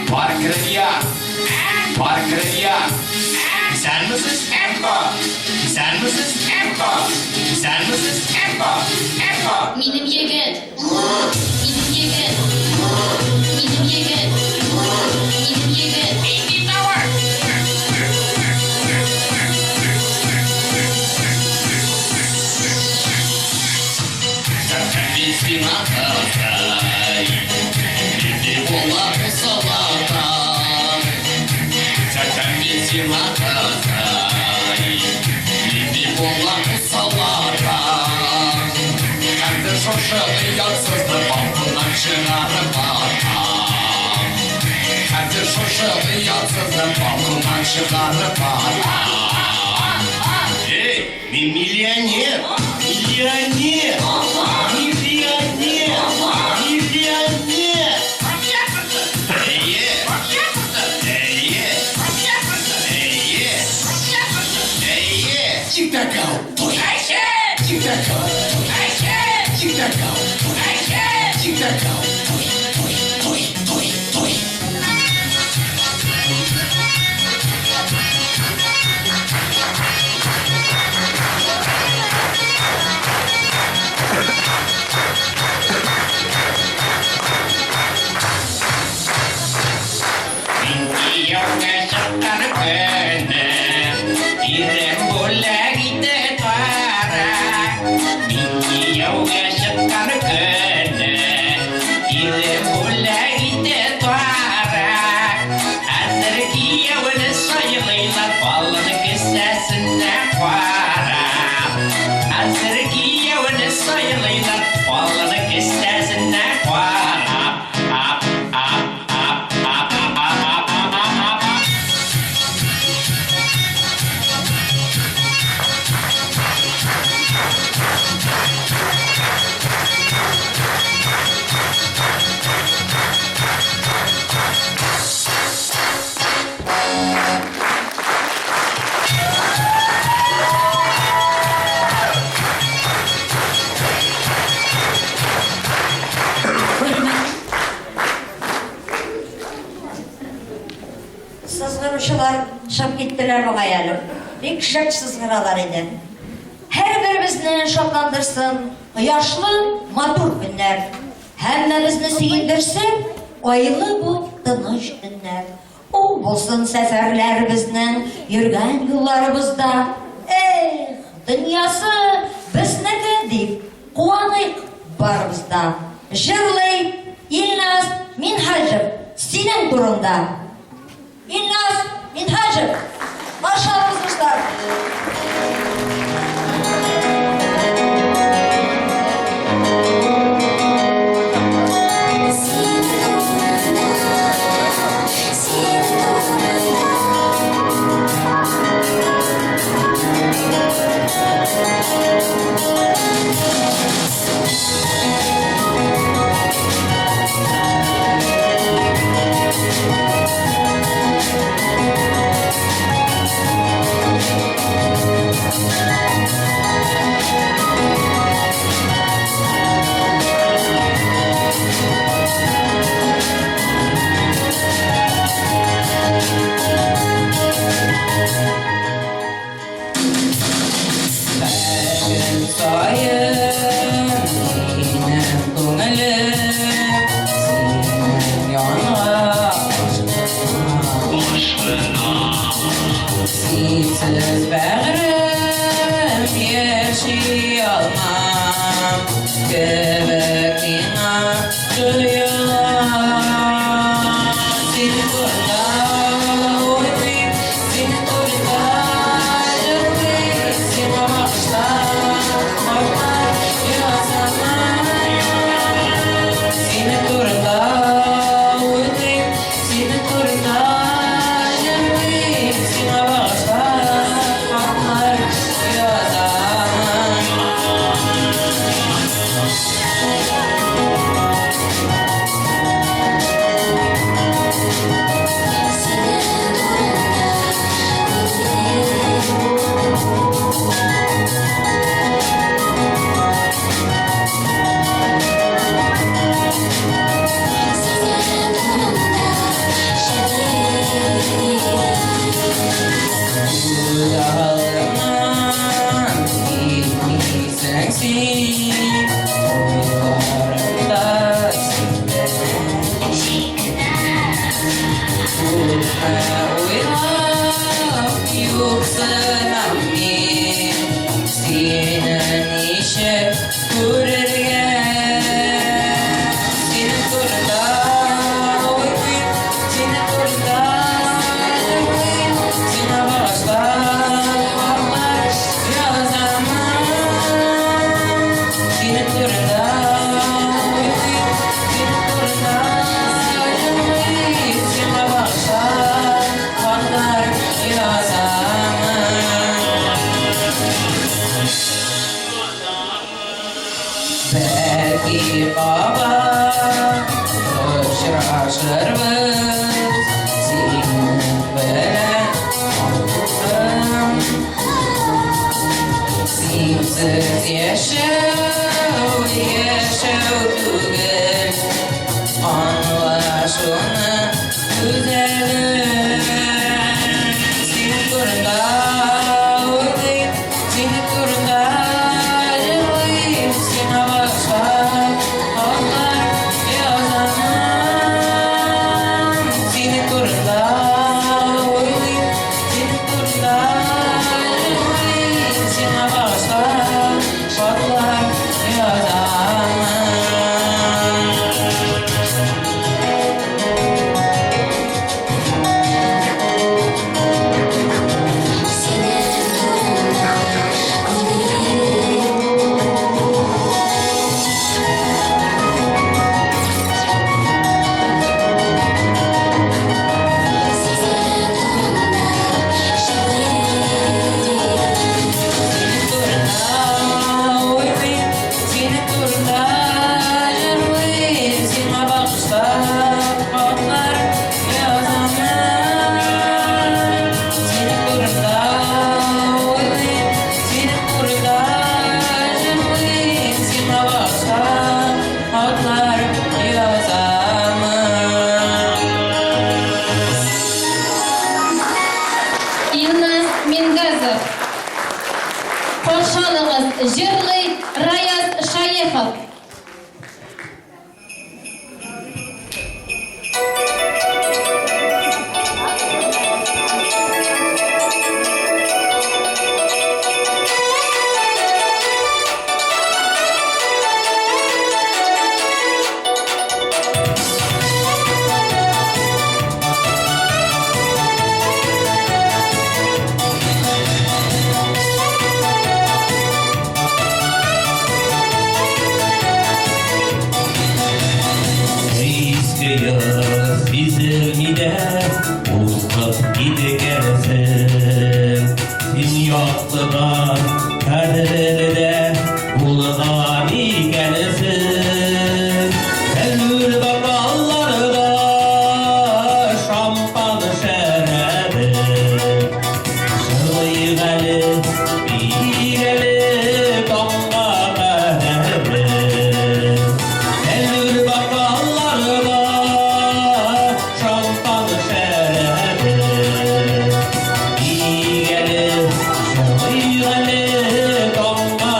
Бар крылья. Бар крылья. Исәнмесез? Эхо! Исәнмесез? Эхо! Исәнмесез? Эхо! Эхо! Минем егет! Минем егет! Минем егет! Минем егет! Нинди тавыш? Мин сиңа кызый, нинди була салатам. Мин сиңа кызый, нинди була салатам. Хәзер шушы оятсызны балконнан чыгарып атам. Хәзер шушы оятсызны балконнан чыгарып атам. Эй, мин миллионер! Миллионер! Миллионер! Миллионер! Әйе! Әйе! Әйе! Әйе! Тик-так-ау, той! Тик-так-ау, той! Тик-так-ау, той! Тик-так-ау, той! Той, той, той, той! Мин кияүгә чыккан көнне ирем бүләк итте тарак. Мин кияүгә чыккан көнне ирем бүләк итте тарак. Хәзер кияүне сайлыйлар балын кесәсенә карап. Хәзер кияүне сайлыйлар балын кесәсенә карап. Ап, ап, ап, ап, ап, ап, ап, ап, ап. Сызгыручылар чыгып киттеләр бугай әле. Бик шәп сызгыралар иде. Һәрберебезне шатландырсын кояшлы матур көннәр. Һәммәбезне сөендерсен айлы бу тыныч төннәр. Уң булсын сәфәрләр безнең йөргән юлларыбызда. Эх, дөньясы безнеке дип куаныйк барыбыз да. Җырлый Илназ Минһаҗев синең турында. Илназ Минһаҗев, каршы алыгыз, дуслар. Син турында, син турында. Көн саен минем күңелем синең янга ашкына. Синсез бәгърем яши алмам кебек миңа тоела. Синең турында уйлыйм, синең турында җырлыйм, сиңа багышлап хатлар язамын. Синең турында уйлыйм, синең турында җырлыйм, сиңа багышлап хатлар язамын. Күз алдымнан китмисең син, уйларымда син. Күпме уйлап юксынам мин, сине ничек күрергә. Синең турында уйлыйм, синең турында җырлыйм, сиңа багышлап хатлар язамын. Синең турында уйлыйм, синең турында җырлыйм, сиңа багышлап хатлар язамын. Бәлки кабат очрашырбыз синең белән, матурым. Синсез яшәү, яшәү түгел, аңла шуны, гүзәлем. Синең турында уйлыйм, синең турында җырлыйм, сиңа багышлап хатлар язамын. Синең турында уйлыйм, синең турында җырлыйм, сиңа багышлап хатлар язамын. Синең турында уйлыйм, синең турында җырлыйм, сиңа багышлап хатлар язамын. Синең турында уйлыйм, синең турында җырлыйм, сиңа багышлап хатлар язамын. Илназ Мингазов. Каршы алыгыз, җырлый Раяз Шаехов. Иске сизелми дә узып киткәнсең. Син яктыдан кадерле дә булган икәнсең. Бәллүр бокалларда шампан шәрабе. Җырлыйк әле, биик әле таңга кадәр. Бәллүр бокалларда шампан шәрабе. Биик әле, җырлыйк әле таңга.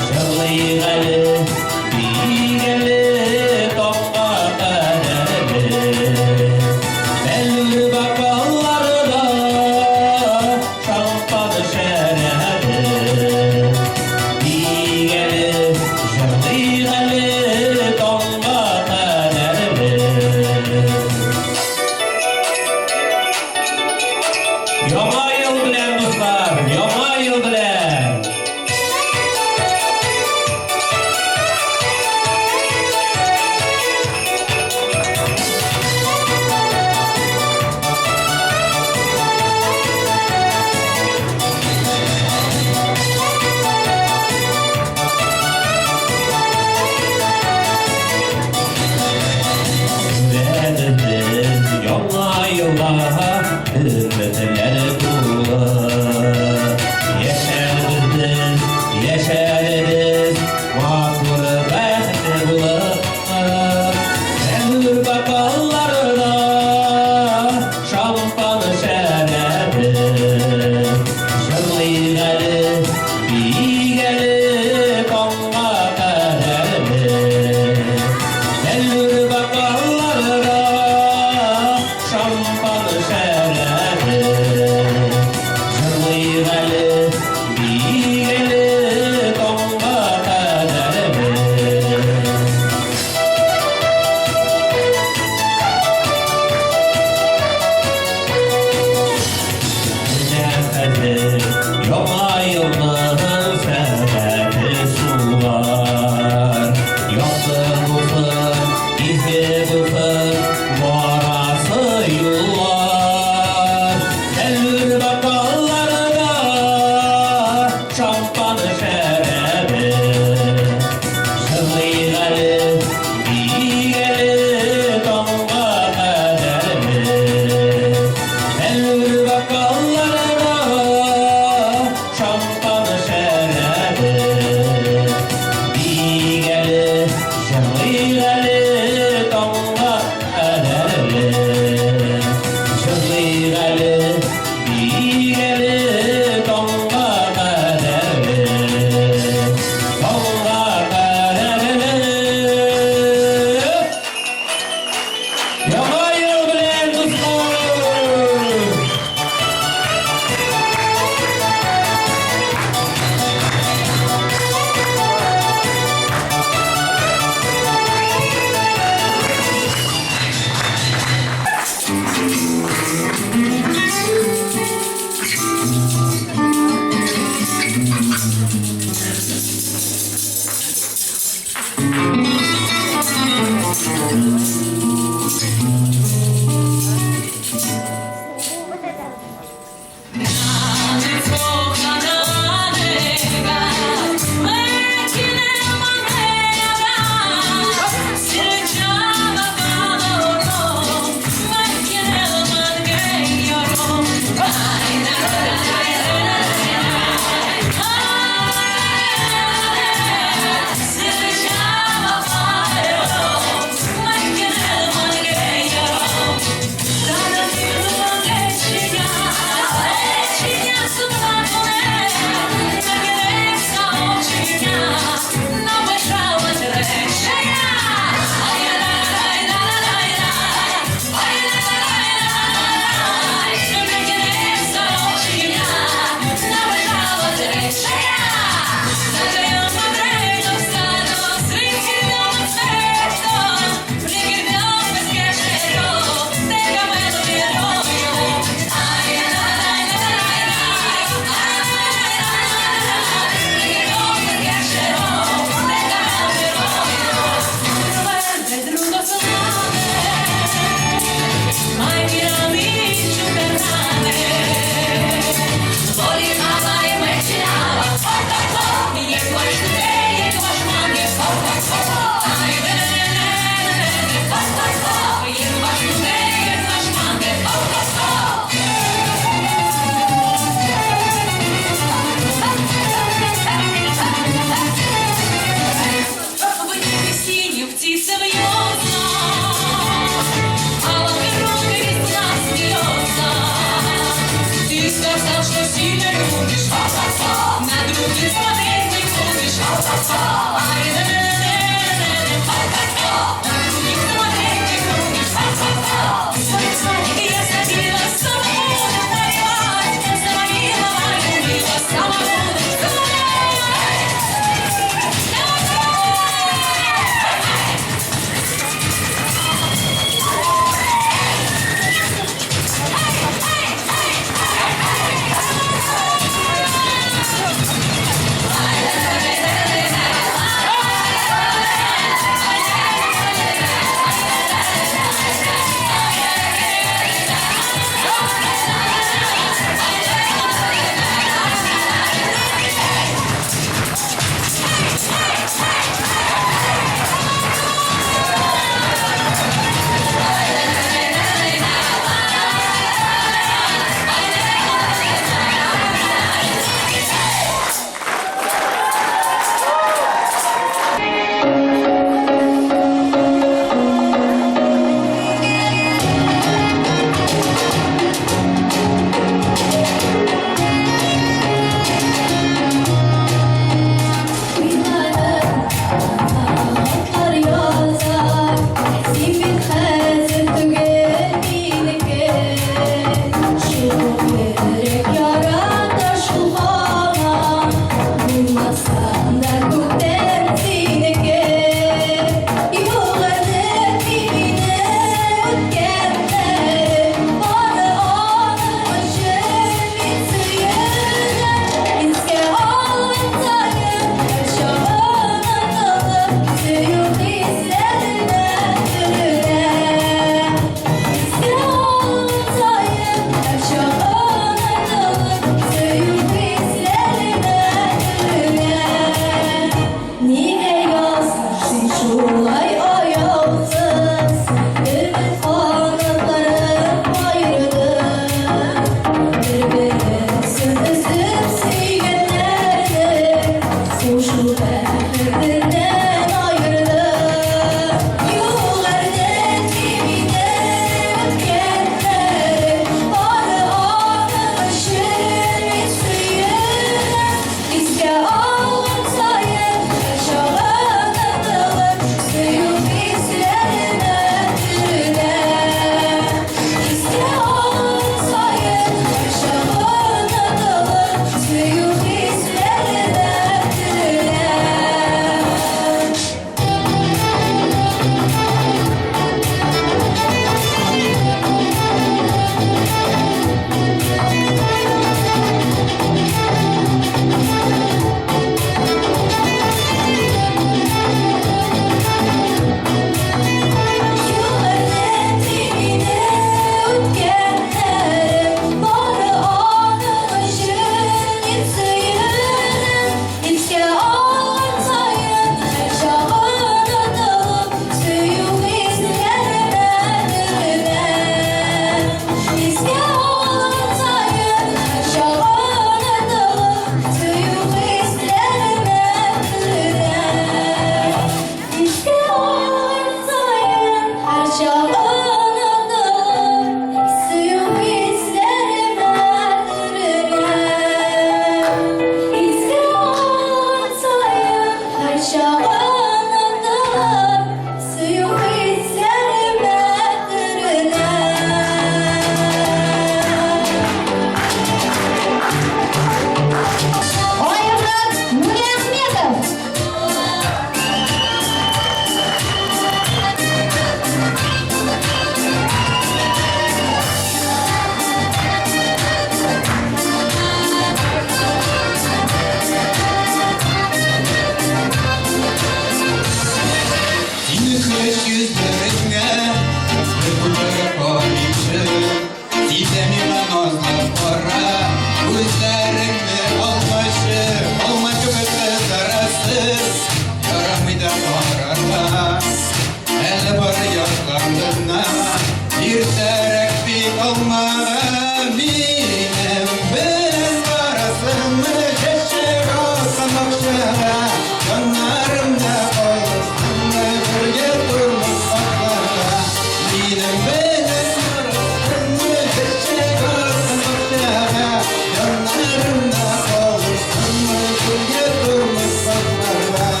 Яннарымда калырсыңмы, бергә тормыш башларга?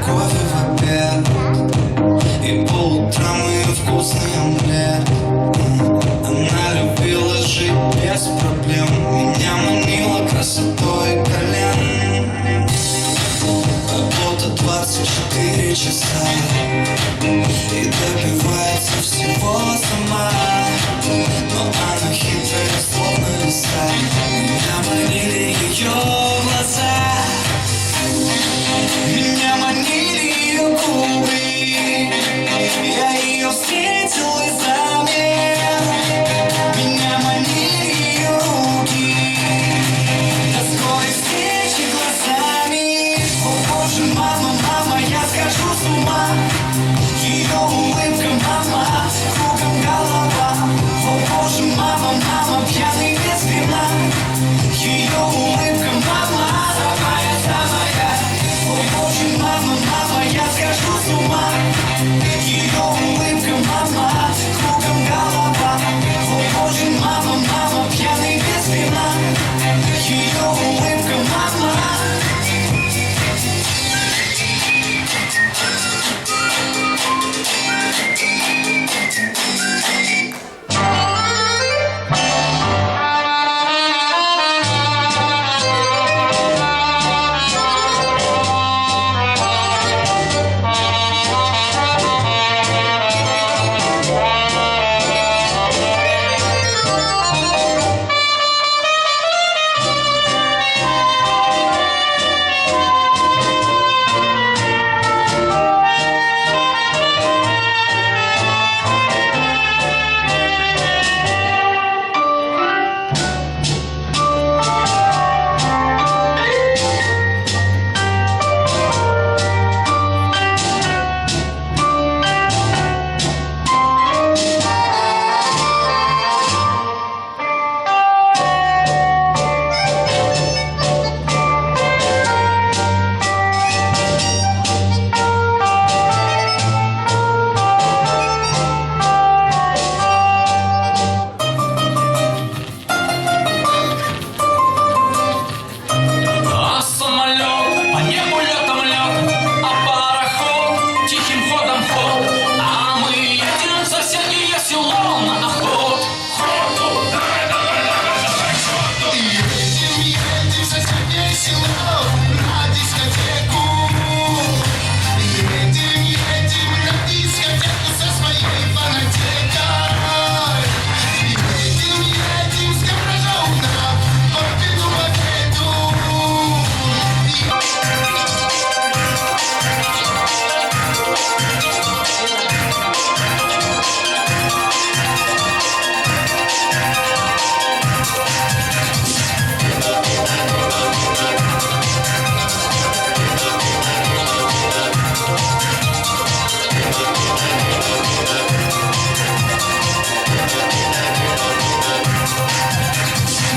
кофе в обед, и по утрам ее вкусный омлет. Она любила жить без проблем, меня манила красотой колен. Работа 24 часа и добивается всего сама. Но она хитрая, словно лиса. Меня манили ее глаза, меня манили ее губы. Я ее встретил и замер. Меня манили ее руки, до скорой встречи глазами. О боже, мама, мама, я схожу с ума. Ее улыбка, мама, кругом голова. О боже, мама, мама, пьяный без вина. Ее улыбка, мама, самая, самая. О боже, мама, мама, я схожу с ума. Ее улыбка, мама, кругом голова. О боже, мама, мама, пьяный без вина. Ее улыбка, мама. А самолет по небу летом лет, а пароход тихим ходом ход, а мы едем в соседнее село на охоту. Давай, давай, давай, давай, к черту. Едем, едем в соседнее село на дискотеку. Едем, едем на дискотеку со своей фонотекой. Едем, едем с гаража на папину победу.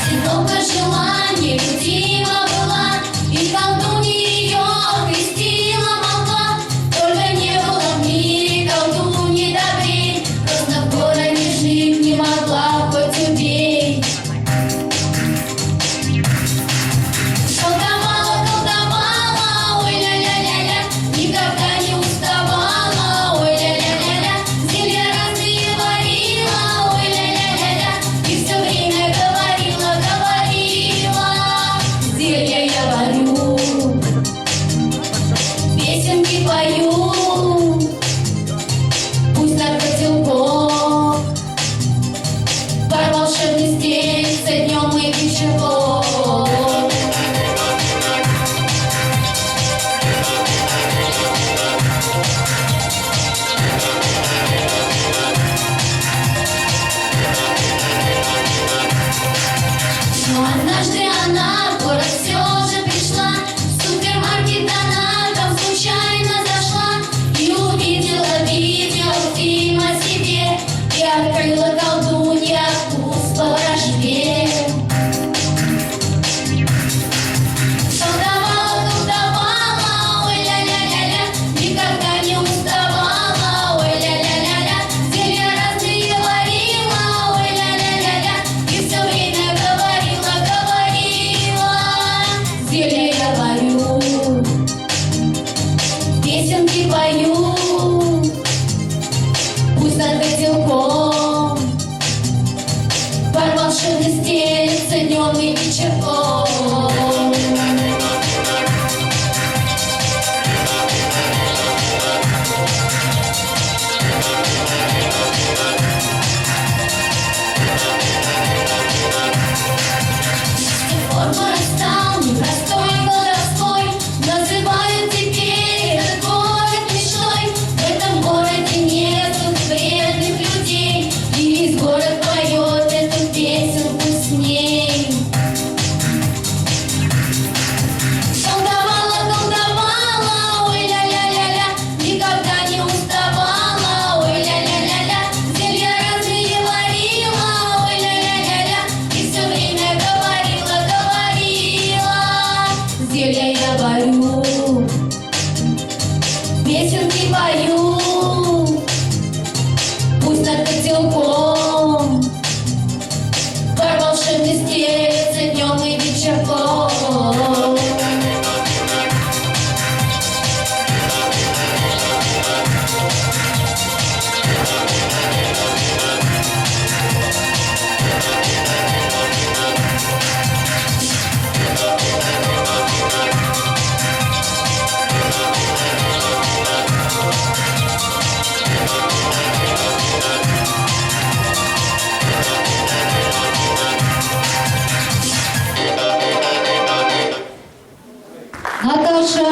Одиноко желание любима была, и колдунья ее крестила молва. Только не было в мире колдуньи добрей, просто в городе жить не могла, хоть убей. Колдовала, колдовала, ой ля-ля-ля-ля, никогда не уставала, ой ля-ля-ля-ля, зелья разные варила, ой ля-ля-ля-ля, и все время говорила, говорила, зелья я варю, песенки пою, пусть над котелком пар волшебный стелется днем и вечером. Но однажды она в город все же пришла, в супермаркет она там случайно зашла и увидела видеофильм о себе, и открыла колдунья вкус по ворожбе. Колдовала, колдовала, ой ля-ля-ля-ля, никогда не уставала, ой ля-ля-ля-ля, зелья разные варила, ой ля-ля-ля-ля, и все время говорила, говорила, зелья я варю, песенки Зелья я варю, песенки пою, пусть над котелком пар волшебный стелется днем и вечерком. Наташа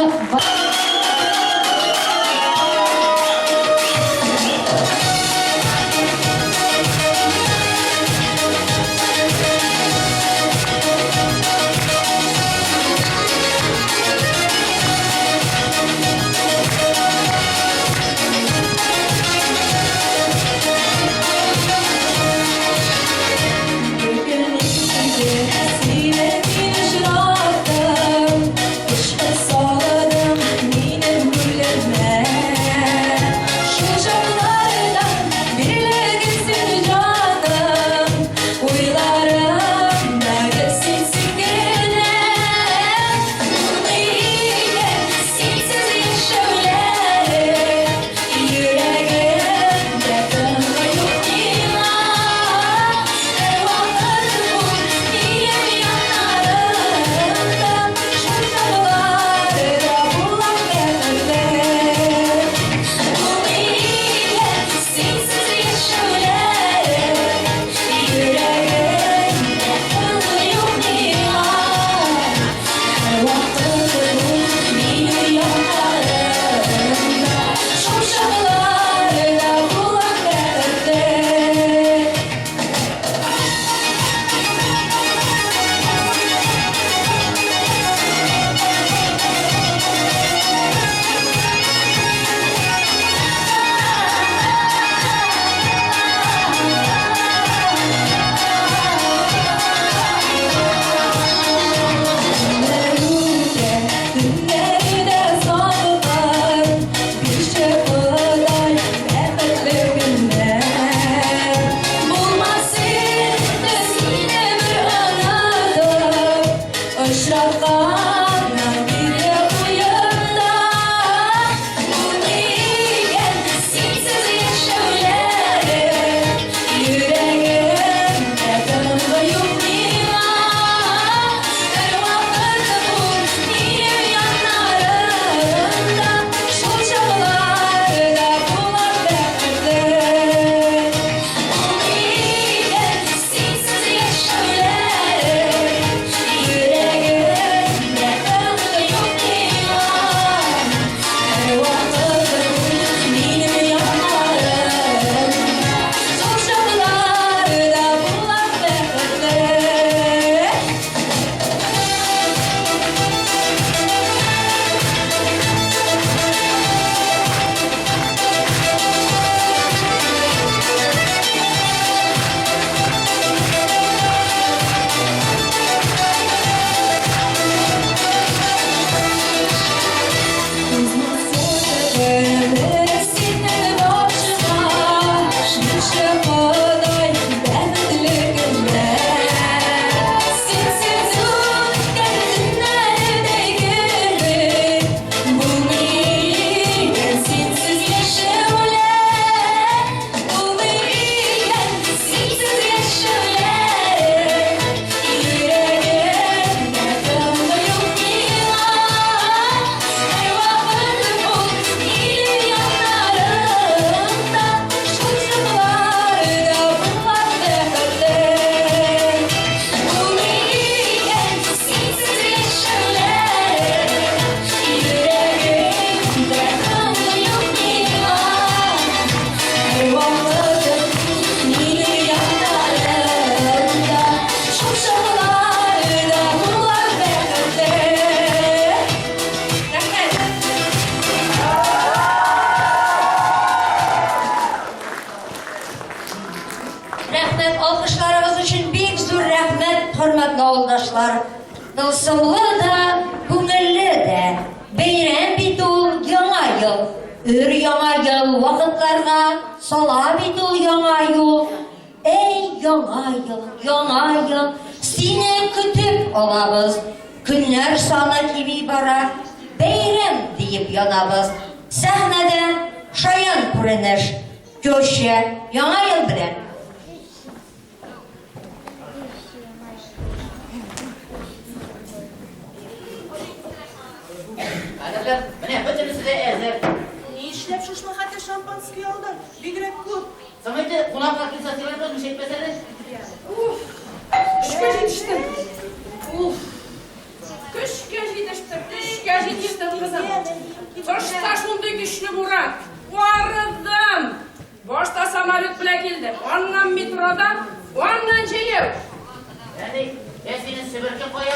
Рәхмәт, алкышларыгыз өчен бик зур рәхмәт, хөрмәтле авылдашлар. Тылсымлы да, күңелле ел, өр-яңа ел, вакытларга сала бит ул яңа юл. Әй, яңа ел, яңа ел, сине көтеп алабыз. Көннәр саны кими бара, бәйрәм диеп янабыз. Сәхнәдә шаян күренеш, теща Яңа ел белән. Кадерле, менә бөтенесе дә әзер. Нишләп шушма хәтле шампанский алдың? Бигрәк күп. Соң инде кунаклар килсә сыйларбыз, ничә әле? Уф, көчкә җитештем. Уф, көчкә җитештем, көчкә җитештем, кызым. Тышта шундый көчле буран. Арыдым. Башта самолет белән килдем, аннан метрода, аннан җәяү. Әни, ә синең себеркең кая?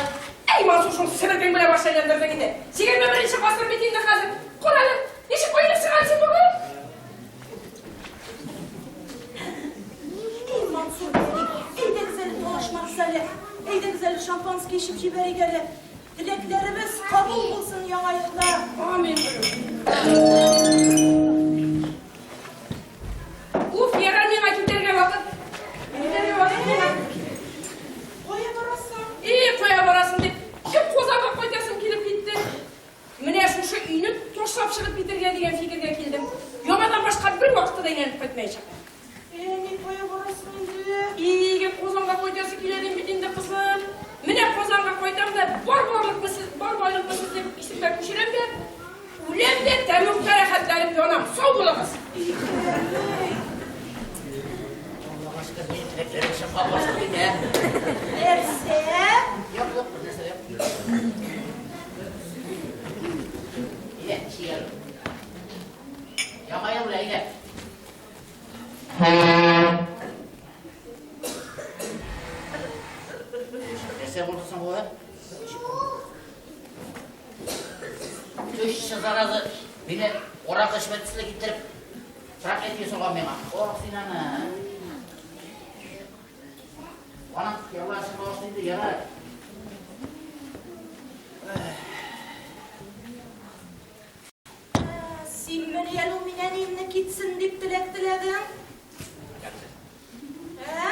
Әй, Мансур, шул себеркең белән баш әйләндердең инде. 21 гасыр бит инде хәзер. Кара әле, ничек коелып чыгар син бүген? Эй, Мансур, әйдәгез әле талашмагыз әле. Әйдәгез әле шампанский эчеп җибәрик әле. Теләкләребез кабул булсын яңа елда. Амин. Уф, ярар миңа китәргә вакыт. Китәргә вакыт миңа. Кая барасың? И, кая барасың дип, кем Казанга кайтасым килеп китте. Менә шушы өйне ташлап чыгып китәргә дигән фикергә килдем. Яңадан башка бер вакытта да әйләнеп кайтмаячакмын. Әни, кая барасың инде? Игә Казанга кайтасы килә дим бит инде, кызым. Менә Казанга кайтам да, бар барлыкны сез, бар байлыкны сезнең исемгә күчерәм дә, үләм дә тәмугта рәхәтләнеп янам. Сау булыгыз. Аллага шөкер, минем теләкләрем чынга ашты бит, ә. Нәрсә? Юк, юк, бер нәрсә юк. Әйдә, ишек әле. Яңа ел белән, әйдә. Нәрсә булды соң бу? Төш заразы мине аракы эчмә төсле китереп проклятие салган миңа. Ох, син аны. Аның ялласын булсын инде, ярар. Син менә әле ул мин әниемне китсен дип теләк теләдең? Ә?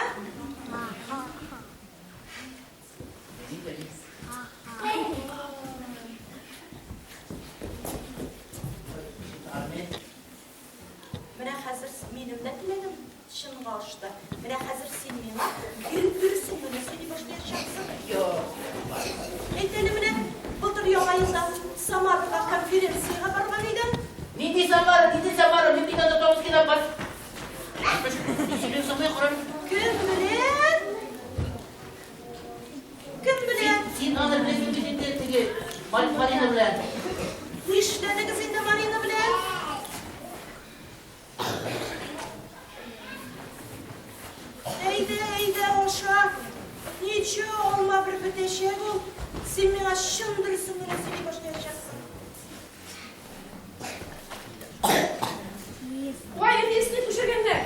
Менә хәзер минем дә теләгем чынга ашты. Менә хәзер син миңа гел дөресен генә сөйли башлаячаксың. Әйт әле менә, былтыр Яңа елда Самарага конференциягә барган идең. Нинди Самара, нинди Самара, мин бит анда Томскидан бар. Ни сөйлисең, мин карам. Кем белән? Кем белән? Син аны беләсең бит инде теге Марина белән. Нишләдегез инде Марина белән? Әйдә, әйдә, аша. Ничего, алма бер бетәчәк ул. Син миңа чын дөресен генә сөйли башлаячаксың. Ой, рейсны күчергәннәр.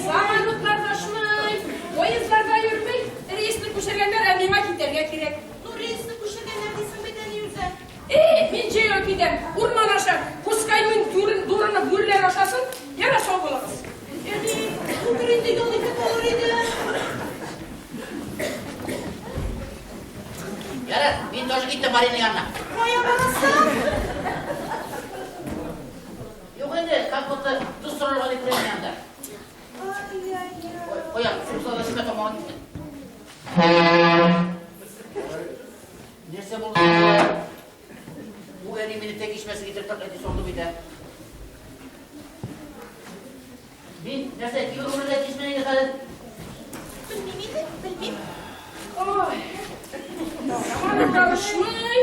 Самолетлар да очмый, поездлар да йөрми. Рейсны күчергәннәр, ә миңа китәргә кирәк. Ну, рейсны күчергәннәр дисең бит әни үзе. Эй, мин җәяү китәм, урман аша. Пускай мин дурыны бүреләр ашасын. Яра, сау булыгыз. Әни, утыр инде, ял итеп алыр иде. Ярар, мин тоже киттем Марина янына. Кая барасың? Юк инде, как будто тоз сорарга дип керәм янында. Ай-яй-яй. Кая, сусада чыга тамагын китте. Нәрсә булды? Бу әни мине тәки ишмәсе китереп так әти салды бит, ә. Мин нәрсә, кибер гомергә тишмән инде хәзер. Белмим инде, белмим. Ой, самолетлар очмый,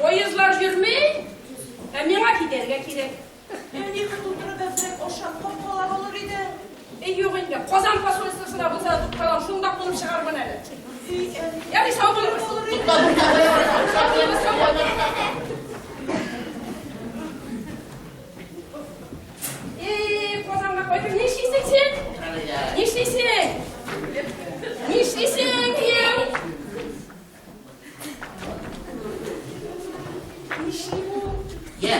поездлар йөрми, ә миңа китәргә кирәк. Әни, кыз утырып әзрәк ашап капкалап алыр иде. Эй, юк инде, Казан посольствосына булса да тукталам, шунда кунып чыгармын әле. Эй, әни. Ярый, сау булыгыз. Тукта, тукта, кая барасың? Сау булыгыз, сау булыгыз. Эй, Казанга кайтып нишлисең син? Нишлисең? Нишлисең, кияү? Нишли бу? Йә,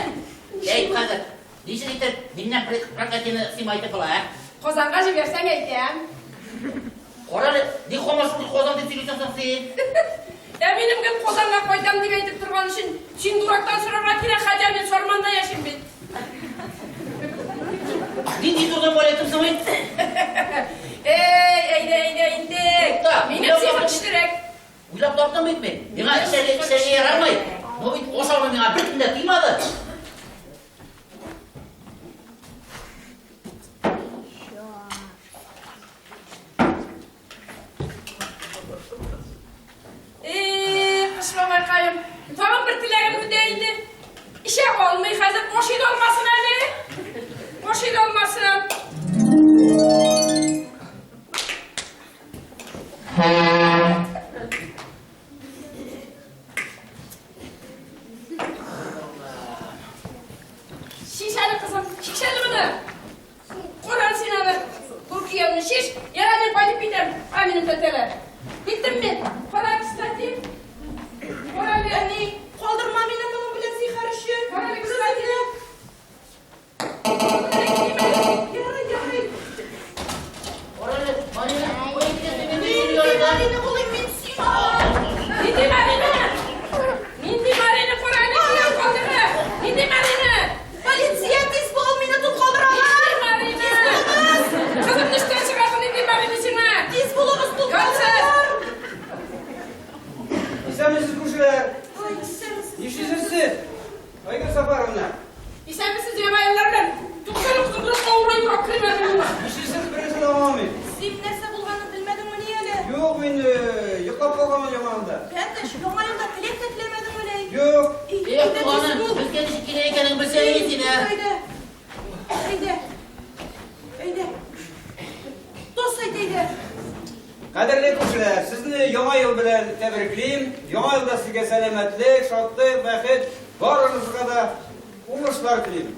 әйт хәзер, ничек итеп миннән проклятиене сыймайтып була, ә? Казанга җибәрсәң әйтәм. Кара әле, ник һаман шундый Казан дип сөйлисең соң син? Ә минем гел Казанга кайтам дип әйтеп торган өчен син дурактан сорарга кирәк, хотя мин Сарманда яшим бит. Нинди зурдан балетым соң мин? Эй, әйдә, әйдә инде. Тукта, Минем сихер көчлерәк. Уйлап таптым бит мин. Миңа эчәргә эчәргә ярамый. Но бит ашауны миңа беркем дә тыймады. Эй, кыш бабайкаем, тагын бер теләгем үтә инде. Эчә алмый хәзер, ашый да алмасын әле. Ашый да алмасын. Шиш әле, кызым, шиш әле моны. Кара син аны. Бу кияүне шиш, яра мин кайтып китәм. А минем тәтәләр. Киттем мин. Кара, кстати. Кара әле, Әни, калдырма мине моның белән зинһар өчен. Кара әле, кстати. Ярый, ярый. Кара әле, Марина, кая китәсең мин Нинди Марина булыйм мин сиңа? Нинди Марина? Нинди Марина? Кара әле, кияү калдыгы. Нинди Марина? Полиция, тиз бул, мине тот калдыралар. Нинди Марина? Кызым ништән чыгарды, нинди Марина сиңа? Тиз булыгыз, тот Ятсыз. калдыралар. Исәнмесез, күршеләр. Ой, исәнмесез. Нишлисез сез? Айгөл Сафаровна. Исәнмесез, яңа еллар белән. Туктале, кызым, бераз авырайыбрак кермәде миңа. Нишлисез, бернәрсә дә аңламыйм. Син нәрсә булганын белмәдеңмени әле? Юк, мин йоклап калганмын яңа елда. Бәтәч, яңа елда теләк тә теләмәдеңмени? Юк. Эх, туганым, безгә ничек кирәк икәнен белсәң иде син, ә? Әйдә. Әйдә. Әйдә. Тост әйт, әйдә. Кадерле күршеләр, сезне яңа ел белән тәбриклим. Яңа елда сезгә сәламәтлек, шатлык, бәхет, барыгызга да уңышлар телим.